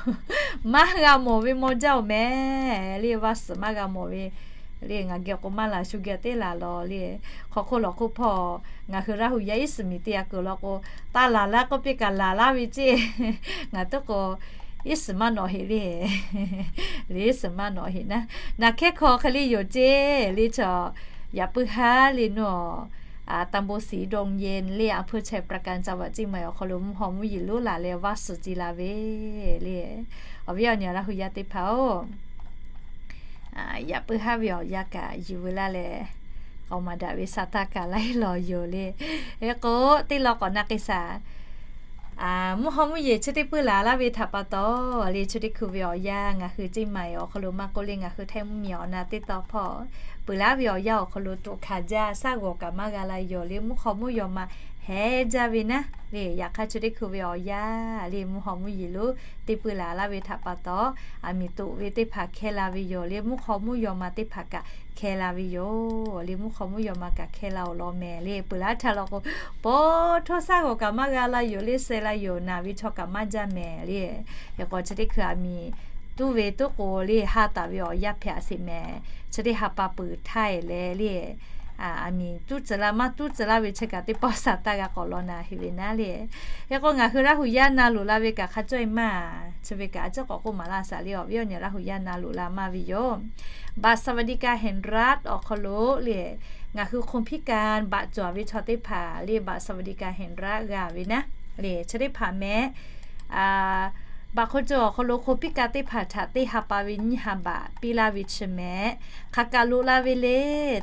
maˇ g'a mawˬ ve maw jaˇ-oˬ mehˍ le. Vaˇ suhˍ maˇ g'a mawˬ ve le ngaˬ geh k'o maˇ laˬ shu geh teˇ laˬ law le. Hk'aw hk'oˆ lawˬ hk'oˆ hpawˇ ngaˬ hui Laˇ hu yaˇ iˉ suhˍ miˬ teˇ yaꞈ kuiˬ law k'o taˇ laˬ laˇ k'oˆ piˇ kaꞈ laˬ laˇ ve ceˇ. Ngaˬ tuˉ k'o iˉ suhˍ maˇ nawꞈ heꞈ le. Le iˉ suhˍ maˇ nawꞈ heꞈ naˉ, naˬ hkehˉ hkawˇ hk'e le yoˬ ceˇ le chaw yaꞈ puiˉ haˉ le nuˇ tanbo siˍ dong yen le a hpeuˇ chai prakan ca vaꞈ ceˇ ma awˬ hk'aw lo mvuhˇ haw mvuhˇ yeˬ lonˉ laˬ leh vaˇ suhˍ ce la ve le. Awˬ viˉ awˬ nyi Laˇ hu yaˇ teˇ hpaˍ-oˬ, yaꞈ puiˉ haˉ ve awˬ yanˇ kaꞈ yuˬ veu laˇ leh k'aoˍ maˍ daꞈ ve sa taˇ kaꞈ laiˉ lawˬ yoˬ le. Hk'e k'o teˇ law k'awꞈ na k'ai shaˍ. Mvuhˇ haw mvuhˇ yeˬ chi teˇ puiˉ laˬ laˇ ve htaꞈ pa taw le chi teˇ hkui ve awˬ yanˇ ngaˬ hui ceˇ ma awˬ hk'aw lo maˇ k'oˆ le ngaˬ hui Htaiˇ mvuhˇmiˬ awˬ na teˇ taw hpawˇ peuˬ laˉ ve awˬ yanˇ awˬ hk'aw lo tuꞈ hkanˍ jaˇ shaˉ g'awˬ kaꞈ maˇ g'a la yoˬ le mvuhˇ haw mvuhˇ yaw ma heh jaˇ ve naˉ le. Yaꞈ hk'aˇ chi teˇ hkui ve awˬ yanˇ le mvuhˇ haw mvuhˇ yeˬ lonˉ teˇ puiˉ laˬ laˇ ve htaꞈ pa taw aˬ miˍ toꞈ ve teˇ hpaˍ hkehˇ la ve yoˬ le mvuhˇ haw mvuhˇ yaw ma teˇ hpaˍ kaꞈ hkehˇ la ve yoˬ le mvuhˇ haw mvuhˇ yaw ma kaꞈ hkehˇ la awˬ lawn mehˍ le. Peuˬ laˉ htaˇ law k'o paw htoˇ shaˉ g'awˬ kaꞈ maˇ g'a la yoˬ le seh la yoˬ naˬ ve chaw kaꞈ maˇ jaˇ mehˍ le. Hk'e k'o chi teˇ hkui aˬ miˍ tuˉ ve tuˉ k'o le ha taˍ ve awˬ yanˇ hpehꞈ a sheˍ mehˍ. Chi teˇ ha pa peuˬ htaˇ e leh le aˬ miˍ tuˉ tcuh laˇ maˇ tuˉ tcuh laˇ ve chi kaꞈ teˇ pawˆ sa taˇ g'a k'awꞈ law naˬ heˆ ve naˉ le. Hk'e k'o ngaˬ hui Laˇ hu yaˇ na loꞈ la ve kaꞈ hk'a cawˇ e maˇ chi ve kaꞈ a ciˉ k'awꞈ k'oˆ maˍ laˇ shaˍ le. Awˬ viˉ awˬ nyi Laˇ hu yaˇ na loꞈ la maˇ ve yoˬ. Baꞈ สวัสดิการแห่งรัฐ awˬ hk'aw lo le ngaˬ hui โครงการ baꞈ cawˬ ve chaw teˇ hpaˍ le baꞈ สวัสดิการแห่งรัฐ g'a ve naˉ le chi teˇ hpaˍ mehˍ Baˬ hk'oˆ cawˬ awˬ hk'aw lo hk'o piˇ kaˇ teˇ hpaˍ htaꞈ teˇ ha pa ve nyiˇ ha baꞈ piˇ laˇ ve chi mehˍ. Hk'aˬ kaꞈ loꞈ la ve le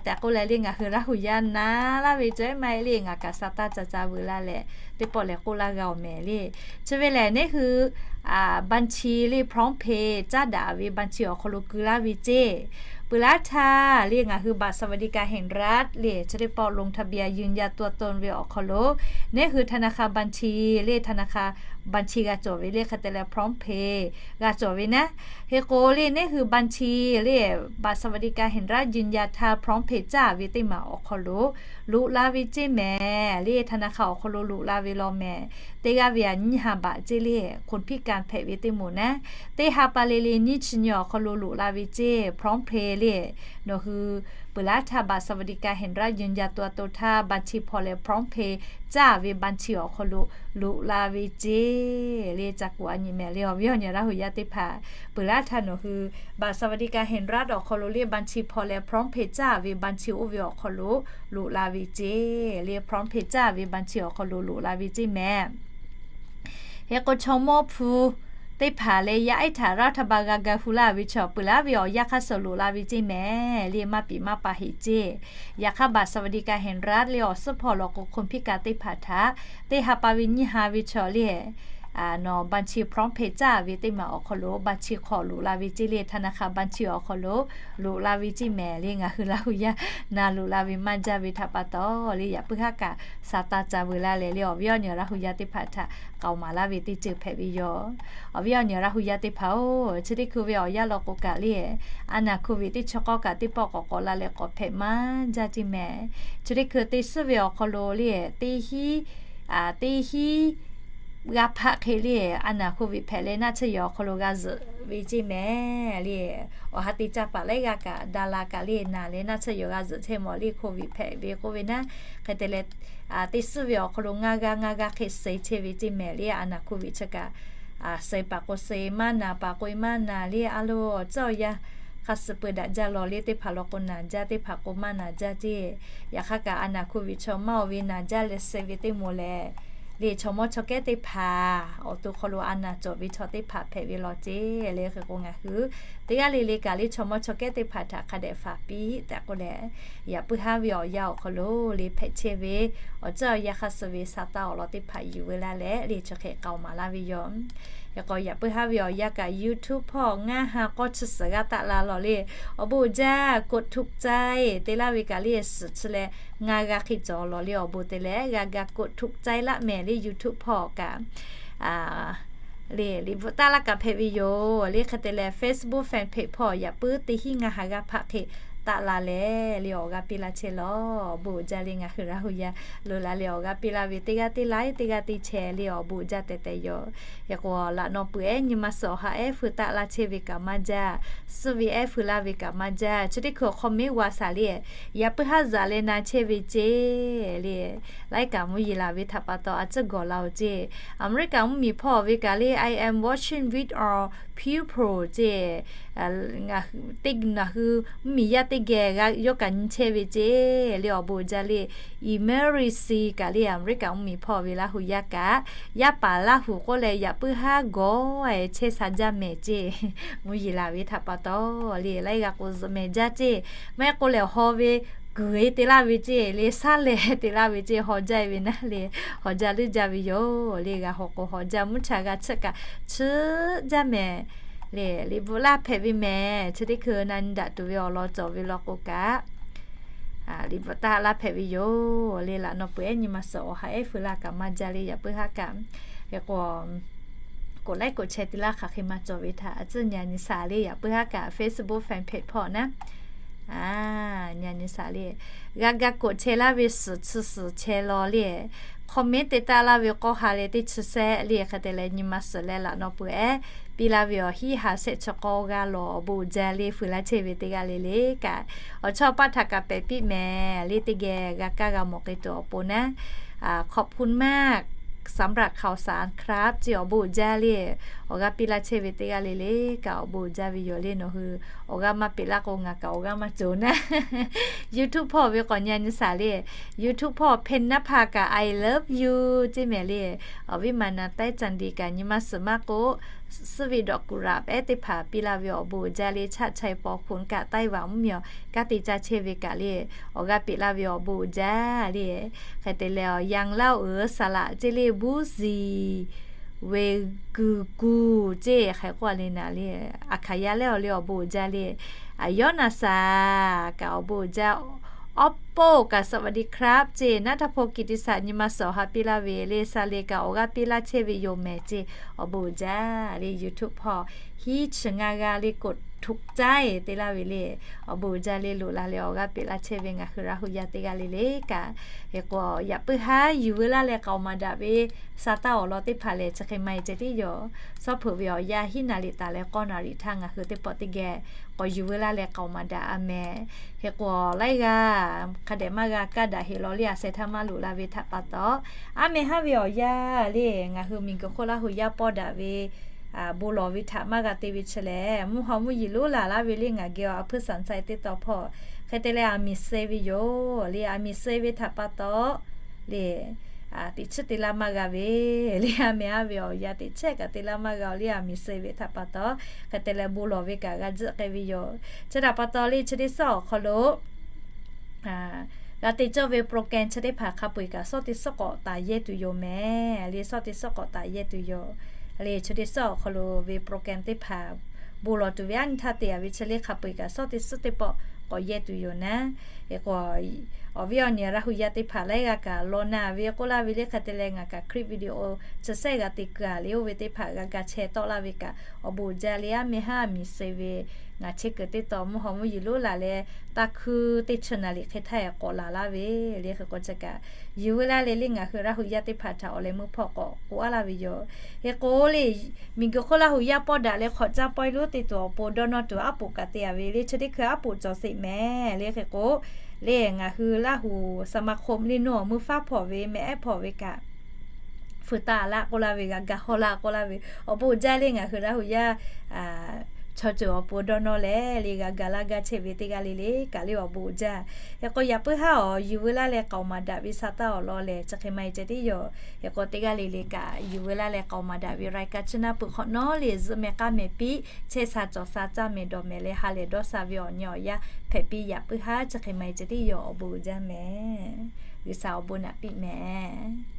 tehꞈ k'oˆ leh le, ngaˬ hui Laˇ huˍ yaˇ na laˇ ve cawˬ maˇ heˆ le, ngaˬ kaꞈ sa taˇ ca ca veuꞈ laˇ leh, teˇ pawˆ lehˬ k'oˆ laˇ g'a awˬ mehˍ le. Chi ve lehˬ, neˇ hui บัญชี le PromptPay caˇ daꞈ ve บัญชี awˬ hk'aw lo keu laˇ ve ceˇ. Peuˬ laˇ htaˇ le, ngaˬ hui บัตรสวัสดิการแห่งรัฐ le chi teˇ pawˆ ลงทะเบียนยืนยันตัวตน ve awˬ hk'aw lo, neˇ hui ธนาคารบัญชี le ธนาคารบัญชี g'a cawˬ ve le hk'e te leh PromptPay g'a cawˬ ve naˉ. Hk'e k'o le, neˇ hui บัญชี le บัตรสวัสดิการแห่งรัฐ ยืนยัน htaˇ PromptPay caˇ ve teˇ maˬ awˬ hk'aw lo loꞈ la ve ceˇ mehˍ le, ธนาคาร awˬ hk'aw lo loꞈ la ve law mehˍ. Teˇ g'aˇ ve aꞈ nyiˇ ha baꞈ ceˇ le, คนพิการ hpehꞈ ve teˇ moˍ naˉ. Teˇ ha pa le le nyiˇ chi nyi awˬ hk'aw lo loꞈ la ve ceˇ, PromptPay le. Nawˬ hui peuˬ laˇ htaˇ บัตรสวัสดิการแห่งรัฐ ยืนยันตัวตน htaˇ บัญชี hpawˇ leh PromptPay caˇ ve บัญชี awˬ hk'aw lo loꞈ la ve ceˇ le. Ca kuˬ a nyi mehˍ le, awˬ viˉ awˬ nyi Laˇ huˍ yaˇ teˇ hpaˍ, peuˬ laˇ htaˇ nawˬ hui บัตรสวัสดิการแห่งรัฐ awˬ hk'aw lo le บัญชี hpawˇ leh PromptPay caˇ ve บัญชี oˇ ve awˬ hk'aw lo loꞈ la ve ceˇ le, PromptPay caˇ ve บัญชี awˬ hk'aw lo loꞈ la ve ceˇ mehˍ. Hk'e k'o chaw mawˇ hpu teˇ hpaˍ leh yaˇ ehˉ htaꞈ รัฐบาล g'a ga hu laˇ ve chaw peuˬ laˇ ve awˬ yanˇ hk'aˇ suh loꞈ la ve ceˇ mehˍ le, maˇ piˍ maˇ pa heꞈ ceˇ. Yaꞈ hk'aˇ บัตรสวัสดิการแห่งรัฐ le awˬ suhˉ hpawˇ law k'o คนพิการ teˇ hpaˍ htaꞈ teˇ ha pa ve nyiˇ ha ve chaw le, nawˬ บัญชี PromptPay caˇ ve teˇ maˬ awˬ hk'aw lo บัญชี hk'aw loꞈ la ve ceˇ le, ธนาคารบัญชี awˬ hk'aw lo loꞈ la ve ceˇ mehˍ le, ngaˬ hui Laˇ huˍ yaˇ na loꞈ la ve maˇ jaˇ ve htaꞈ pa taw le, yaꞈ puiˉ haˉ kaꞈ sa taˇ ca veuꞈ laˇ leh le, awˬ viˉ awˬ nyi Laˇ huˍ yaˇ teˇ hpaˍ htaꞈ k'aoˍ maˍ laˇ ve teˇ ceuˬ hpehꞈ ve yoˬ. Awˬ viˉ awˬ nyi Laˇ huˍ yaˇ teˇ hpaˍ-oˬ, chi teˇ hkui ve awˬ yanˇ law k'o kaꞈ le, a naˬ โควิด teˇ chi k'awˇ kaꞈ teˇ pawˆ k'awꞈ k'awꞈ la leh k'awꞈ hpehꞈ maˇ jaˇ ceˇ mehˍ. Chi teˇ hkui teˇ suhˉ ve awˬ hk'aw lo le, teˇ hiˉ teˇ hiˉ g'a hpaˆ hk'e le, a naˬ โควิด hpehꞈ leh naˆ tsuhˇ yawˬ awˬ hk'aw lo g'a zuhꞈ ve ceˇ mehˍ le. Awˬ ha te caˇ paˍ laiˉ g'aˇ kaꞈ daꞈ la kaꞈ le, naˬ leh naˆ tsuhˇ yawˬ g'a zuhꞈ chehˇ mawˬ le, โควิด hpehꞈ ve k'oˆ ve naˉ. Hk'e te leh, teˇ suhˉ ve awˬ hk'aw lo ngaˇ g'aˇ ngaˇ g'aˇ hk'e suh chehˇ ve ceˇ mehˍ le, a naˬ โควิด chi kaꞈ suh paˍ k'o suh maˇ naˬ, paˍ k'o maˇ naˬ le, a lo awˬ tcuhˉ awˬ yanˇ hk'a suh peu daꞈ jaˇ law le, teˇ hpaˍ law k'o naˬ jaˇ, teˇ hpaˍ k'o maˇ naˬ jaˇ ceˇ. Yaꞈ hk'aˇ kaꞈ a naˬ โควิด chaw maˇ oˬ ve naˬ jaˇ leh suh ve teˇ moˍ lehˬ, le chaw mawˇ chaw kehˉ teˇ hpaˍ awˬ to hk'aw lo a naˬ cawˬ ve chaw teˇ hpaˍ hpehꞈ ve law ceˇ le. Hk'e k'o ngaˬ hui teˇ g'aˇ le le kaꞈ le chaw mawˇ chaw kehˉ teˇ hpaˍ htaꞈ hk'a dehꞈ faˍ piˇ tehꞈ k'oˆ leh, yaꞈ puiˉ haˉ ve awˬ yanˇ awˬ hk'aw lo le hpehꞈ chehˇ ve awˬ ceuˬ awˬ yanˇ hk'aˇ suh ve sa taˇ awˬ lawn teˇ hpaˍ yuˬ veu laˇ leh le chi hk'e k'aoˍ maˍ laˇ ve yoˬ. Hk'e k'o yaꞈ puiˉ haˉ ve awˬ yanˇ kaꞈ YouTube hpawˇ ngaˇ ha k'awˇ chi suhˍ g'aˇ taˆ la lawˬ le, awˬ bon jaˇ กดถูกใจ te laˇ ve kaꞈ le suhˍ chi leh ngaˇ g'aˇ hk'e cawˬ lawˬ le, awˬ bon te leh g'a ga กดถูกใจ laˇ mehˍ le, YouTube hpawˇ kaꞈ le liꞈ bvuhꞈ taˆ laˇ kaꞈ hpehꞈ ve yoˬ le. Hk'e te leh Facebook fan page hpawˇ yaꞈ puiˉ teˇ hiˉ ngaˇ ha g'aˇ hpaˆ hk'e taˆ la leh le awˬ g'aˇ piˇ laˇ chehˇ lawˬ. Awˬ bon uiˍ jaˇ le ngaˬ hui Laˇ huˍ yaˇ loˍ la leh awˬ g'aˇ piˇ laˇ ve teˇ g'aˇ teˇ like, teˇ g'aˇ teˇ share le awˬ bon uiˍ jaˇ tehꞈ tehꞈ yoˬ. Hk'e k'o laꞈ naw peuˬ ehˉ nyi ma suhˍ awˬ ha ehˉ feu taˆ laˇ chehˇ ve kaꞈ maˇ jaˇ, suh ve ehˉ feu laˇ ve kaꞈ maˇ jaˇ. Chi teˇ hkui awˬ hk'aw miˉ g'a shaˍ le, yaꞈ puiˉ haˉ zaꞈ leh na chehˇ ve ceˇ le. Laiˉ kaꞈ mvuhˇ yeˬ laˬ ve htaꞈ pa taw a tcuhˇ gawˬ la-oˬ ceˇ. America mvuhˇmiˬ hpawˇ ve kaꞈ le, I am watching with a pupil ceˇ. Teˇ naˬ hui mvuhˇmiˬ yaˇ teˇ geh yawˇ kaꞈ nyi chehˇ ve ceˇ le, awˬ bon uiˍ jaˇ le. Emergency kaꞈ le America mvuhˇmiˬ hpawˇ ve Laˇ huˍ yaˇ kaꞈ, yaˇ paˍ Laˇ huˍ k'oˆ leh yaꞈ puiˉ haˉ gawˬ chehˇ sha jaˇ mehˍ ceˇ. Mvuhˇ yeˬ laˬ ve htaꞈ pa taw le laiˉ g'a k'o zuhꞈ mehˍ jaˇ ceˇ. Maˇ heˆ k'o lehˬ haw ve kuiˬ e te laˇ ve ceˇ le, shaˉ lehˬ te laˇ ve ceˇ, haw jaˇ e ve naˉ le, haw jaˇ leuˉ jaˇ ve yoˬ le. G'a haw k'o haw jaˇ, mvuhˇ cha g'a tsuhˆ kaꞈ tsuhˆ jaˇ mehˍ le. Liꞈ bvuhꞈ laˇ hpehꞈ ve mehˍ. Chi teˇ hkui na nyi daꞈ tuˬ ve awˬ lawn cawˬ ve law k'o kaꞈ, liꞈ bvuhꞈ taˆ laˇ hpehꞈ ve yoˬ le. Laꞈ naw peuˬ ehˉ nyi ma suhˍ awˬ ha ehˉ feu laˇ kaꞈ maˇ jaˇ le, yaꞈ puiˉ haˉ kaꞈ. Hk'e k'o กดไลค์ กดแชร์ te laˇ hk'aˬ hk'e maˇ cawˬ ve htaꞈ a tcuhˇ nyi a nyi shaˍ le, yaꞈ puiˉ haˉ kaꞈ Facebook fan page hpawˇ naˉ nyi a nyi shaˍ le. G'a ga กดแชร์ laˇ ve suhˍ chi suhˍ แชร์ law le, comment te taˆ laˇ ve k'awˇ ha leh teˇ chi sehˆ le. Hk'e te leh nyi ma suhˍ leh laꞈ naw peuˬ ehˉ piˇ laˇ ve awˬ hiˉ ha shehˆ chi k'awˇ g'aˇ lawˬ awˬ bon uiˍ jaˇ le. Feu laˇ chehˇ ve teˇ g'aˇ le le kaꞈ, awˬ chawˇ paˆ htaꞈ kaꞈ pehˍ piˇ mehˍ le, teˇ geh g'a kaˇ g'a mawˬ k'ai tuˬ awˬ pon naˉ,ขอบคุณมากสำหรับข่าวสารครับ ceˇ, awˬ bon uiˍ jaˇ le. Awˬ g'aˇ piˇ laˇ chehˇ ve teˇ g'aˇ le le kaꞈ awˬ bon uiˍ jaˇ ve yoˬ le. Nawˬ hui awˬ g'aˇ maˇ peꞈ laˇ k'o ngaˬ kaꞈ awˬ g'aˇ maˇ cawˬ naˉ. YouTube hpawˇ ve k'awꞈ nyi a nyi shaˍ le. YouTube hpawˇ เพญนภา kaꞈ I love you ceˇ mehˍ le. Awˬ viˉ maˍ naˍ taiˉ ca nti kaꞈ nyi ma suhˍ maˇ k'oˆ suhˉ ve dawꞈ kuˬ raꞈ pehˉ teˇ hpaˍ piˇ laˇ ve awˬ bon uiˍ jaˇ le. Chaˆ chai paw hkon kaꞈ Taiwan mvuhˇmiˬ awˬ kanˉ te caˇ chehˇ ve kaꞈ le, awˬ g'aˇ peꞈ laˇ ve awˬ bon uiˍ jaˇ le. Hk'e te leh, awˬ yanˇ laˇ-oˬ saˍ laꞈ ceˇ le, buˇ ziˍ ve guiˬ kuˬ ceˇ hk'e k'oˆ le naˍ le. Aˬ hkaˍ yaˇ lehˬ awˬ le awˬ bon uiˍ jaˇ le. Aˬ yawˉ naˍ saˍ kaꞈ awˬ bon uiˍ jaˇ. Awˉ poˆ kaꞈ สวัสดีครับ ceˇ, naˉ htaˇ hpaw kiˍ ti saꞈ nyi ma suhˍ awˬ ha piˇ laˇ ve le, saˍ le kaꞈ awˬ g'aˇ piˇ laˇ chehˇ ve yoˬ mehˍ ceˇ, awˬ bon uiˍ jaˇ le. YouTube hpawˇ hiˉ chi ngaˇ g'aˇ le กดถูกใจ te laˇ ve le, awˬ bon uiˍ jaˇ le. Loꞈ la leh awˬ g'aˇ piˇ laˇ chehˇ ve ngaˬ hui Laˇ hu yaˇ teˇ g'aˇ le le kaꞈ, hk'e k'o yaꞈ puiˉ haˉ yuˬ veu laˇ leh k'aoˍ maˍ daꞈ ve sa taˇ awˬ lawn teˇ hpaˍ lehˬ, chi hk'e maˇ heˆ ceh tiˉ yoˬ. Sawˉ hpeuꞈ ve awˬ yanˇ hiˉ naˍ riˍ taˍ leh k'awˇ naˍ riˍ htaˇ ngaˬ hui teˇ pawˆ teˇ geh k'awꞈ yuˬ veu laˇ leh k'aoˍ maˍ daꞈ a mehˍ. Hk'e k'o laiˉ g'aˇ hk'a dehꞈ maˇ g'a kaˇ daꞈ heꞈ law le, a sheh htaˇ maˇ loꞈ la ve htaꞈ pa taw, aˉ meh haˉ ve awˬ yanˇ le ngaˬ hui miˬguiˬ hk'oˆ Laˇ hu yaˇ pawˇ daꞈ ve bon lawˬ ve htaꞈ maˇ g'a te ve chi lehˬ, mvuhˇ haw mvuhˇ yiˍ lonˉ laˬ laˇ ve le ngaˬ geh awˬ a hpuiˇ saˍ saiˍ teˇ taw hpawˇ hk'e te leh aˬ miˍ suh ve yoˬ le. Aˬ miˍ suh ve htaꞈ pa taw le, teꞈ chiˉ te laˇ maˇ g'a ve le, aˉ meh haˉ ve awˬ yanˇ teꞈ chiˉ kaꞈ te laˇ maˇ g'a le. Aˬ miˍ suh ve htaꞈ pa taw hk'e te leh bon lawˬ ve kaꞈ g'a tzuhˆ k'ai ve yoˬ. Chi htaꞈ pa taw le chi teˇ suhˉ awˬ hk'aw lo g'a te cawˇ ve โปรแกรม chi teˇ hpaˍ hk'a peu-eˬ kaꞈ sawˉ teˇ suhˉ k'awꞈ taˍ yehˇ tuˬ yoˬ mehˍ le. Sawˉ teˇ suhˉ k'awꞈ taˍ yehˇ tuˬ yoˬ le. Chi teˇ suhˉ awˬ hk'aw lo ve โปรแกรม teˇ hpaˍ bon lawˬ tuˬ ve aˉ nyi htaˇ te a ve chi le hk'a peu-eˬ kaꞈ sawˉ teˇ suhˉ teˇ pawˆ k'awꞈ yehˇ tuˬ yoˬ naˉ. Hk'e k'o awˬ viˉ awˬ nyi Laˇ hu yaˇ teˇ hpaˍ laiˉ g'aˇ kaꞈ law na ve k'oˆ laˇ ve le hk'e te leh ngaˬ kaꞈ คลิปวิดีโอ chi sehˉ g'a te kuiˬ a le. Oˇ ve teˇ hpaˍ g'a ga chehˇ tawˆ laˇ ve kaꞈ awˬ bon uiˍ jaˇ le. Aˉ meh haˉ aˬ miˍ suh ve ngaˬ chehˇ kuiˬ teˇ taw mvuhˇ haw mvuhˇ yiˍ lonˉ laˬ leh, taˇ hkuiˇ teˇ chi naˍ riˍ hk'e htaˇ k'awꞈ laˬ laˇ ve le. Hk'e k'o chi kaꞈ yuˬ veu laˇ leh le ngaˬ hui Laˇ hu yaˇ teˇ hpaˍ htaꞈ awˬ leh meuˇ hpawˇ k'awꞈ k'oˆ a laˇ ve yoˬ. Hk'e k'o le miˬguiˬ hk'oˆ Laˇ hu yaˇ pawˇ daꞈ leh hk'awꞈ caˇ pawehˇ lonˉ te tuˬ awˬ pon dawˇ nawˇ tuˬ aˉ poꞈ kaꞈ te a ve le. Chi teˇ hkui aˉ poꞈ cawˬ sheˍ mehˍ le. Hk'e k'o le ngaˬ hui Laˇ hu สมาคม le naw meuˇ faˉ hpawˇ ve meh ehˉ hpawˇ ve kaꞈ feu taˍ laˇ k'oˆ laˇ ve, g'a ga hawˇ laˇ k'oˆ laˇ ve, awˬ bon uiˍ jaˇ le ngaˬ hui Laˇ hu yaˇ chaw ceuˬ awˬ pon dawˇ nawˇ leh le g'a ga laˇ gaˇ chehˇ ve teˇ g'aˇ le le kaꞈ le awˬ bon uiˍ jaˇ. Hk'e k'o yaꞈ puiˉ haˉ awˬ yuˬ veu laˇ leh k'aoˍ maˍ daꞈ ve sa taˇ awˬ lawn lehˬ chi hk'e maˇ heˆ ceh tiˉ yoˬ. Hk'e k'o teˇ g'aˇ le le kaꞈ yuˬ veu laˇ leh k'aoˍ maˍ daꞈ ve รายการ chi naˇ peuˬ hk'awꞈ nawˉ le zuhˆ meh k'aˉ meh piˇ chehˇ sha cawˬ sha caˇ meh dawˬ meh leh ha lehˬ dawˇ sha ve awˬ nyi awˬ yanˇ hpehꞈ piˇ. Yaꞈ puiˉ haˉ chi hk'e maˇ heˆ ceh tiˉ yoˬ. Awˬ bon uiˍ jaˇ mehˍ. G'uiˬsha awˬ bon naꞈ piˇ mehˍ.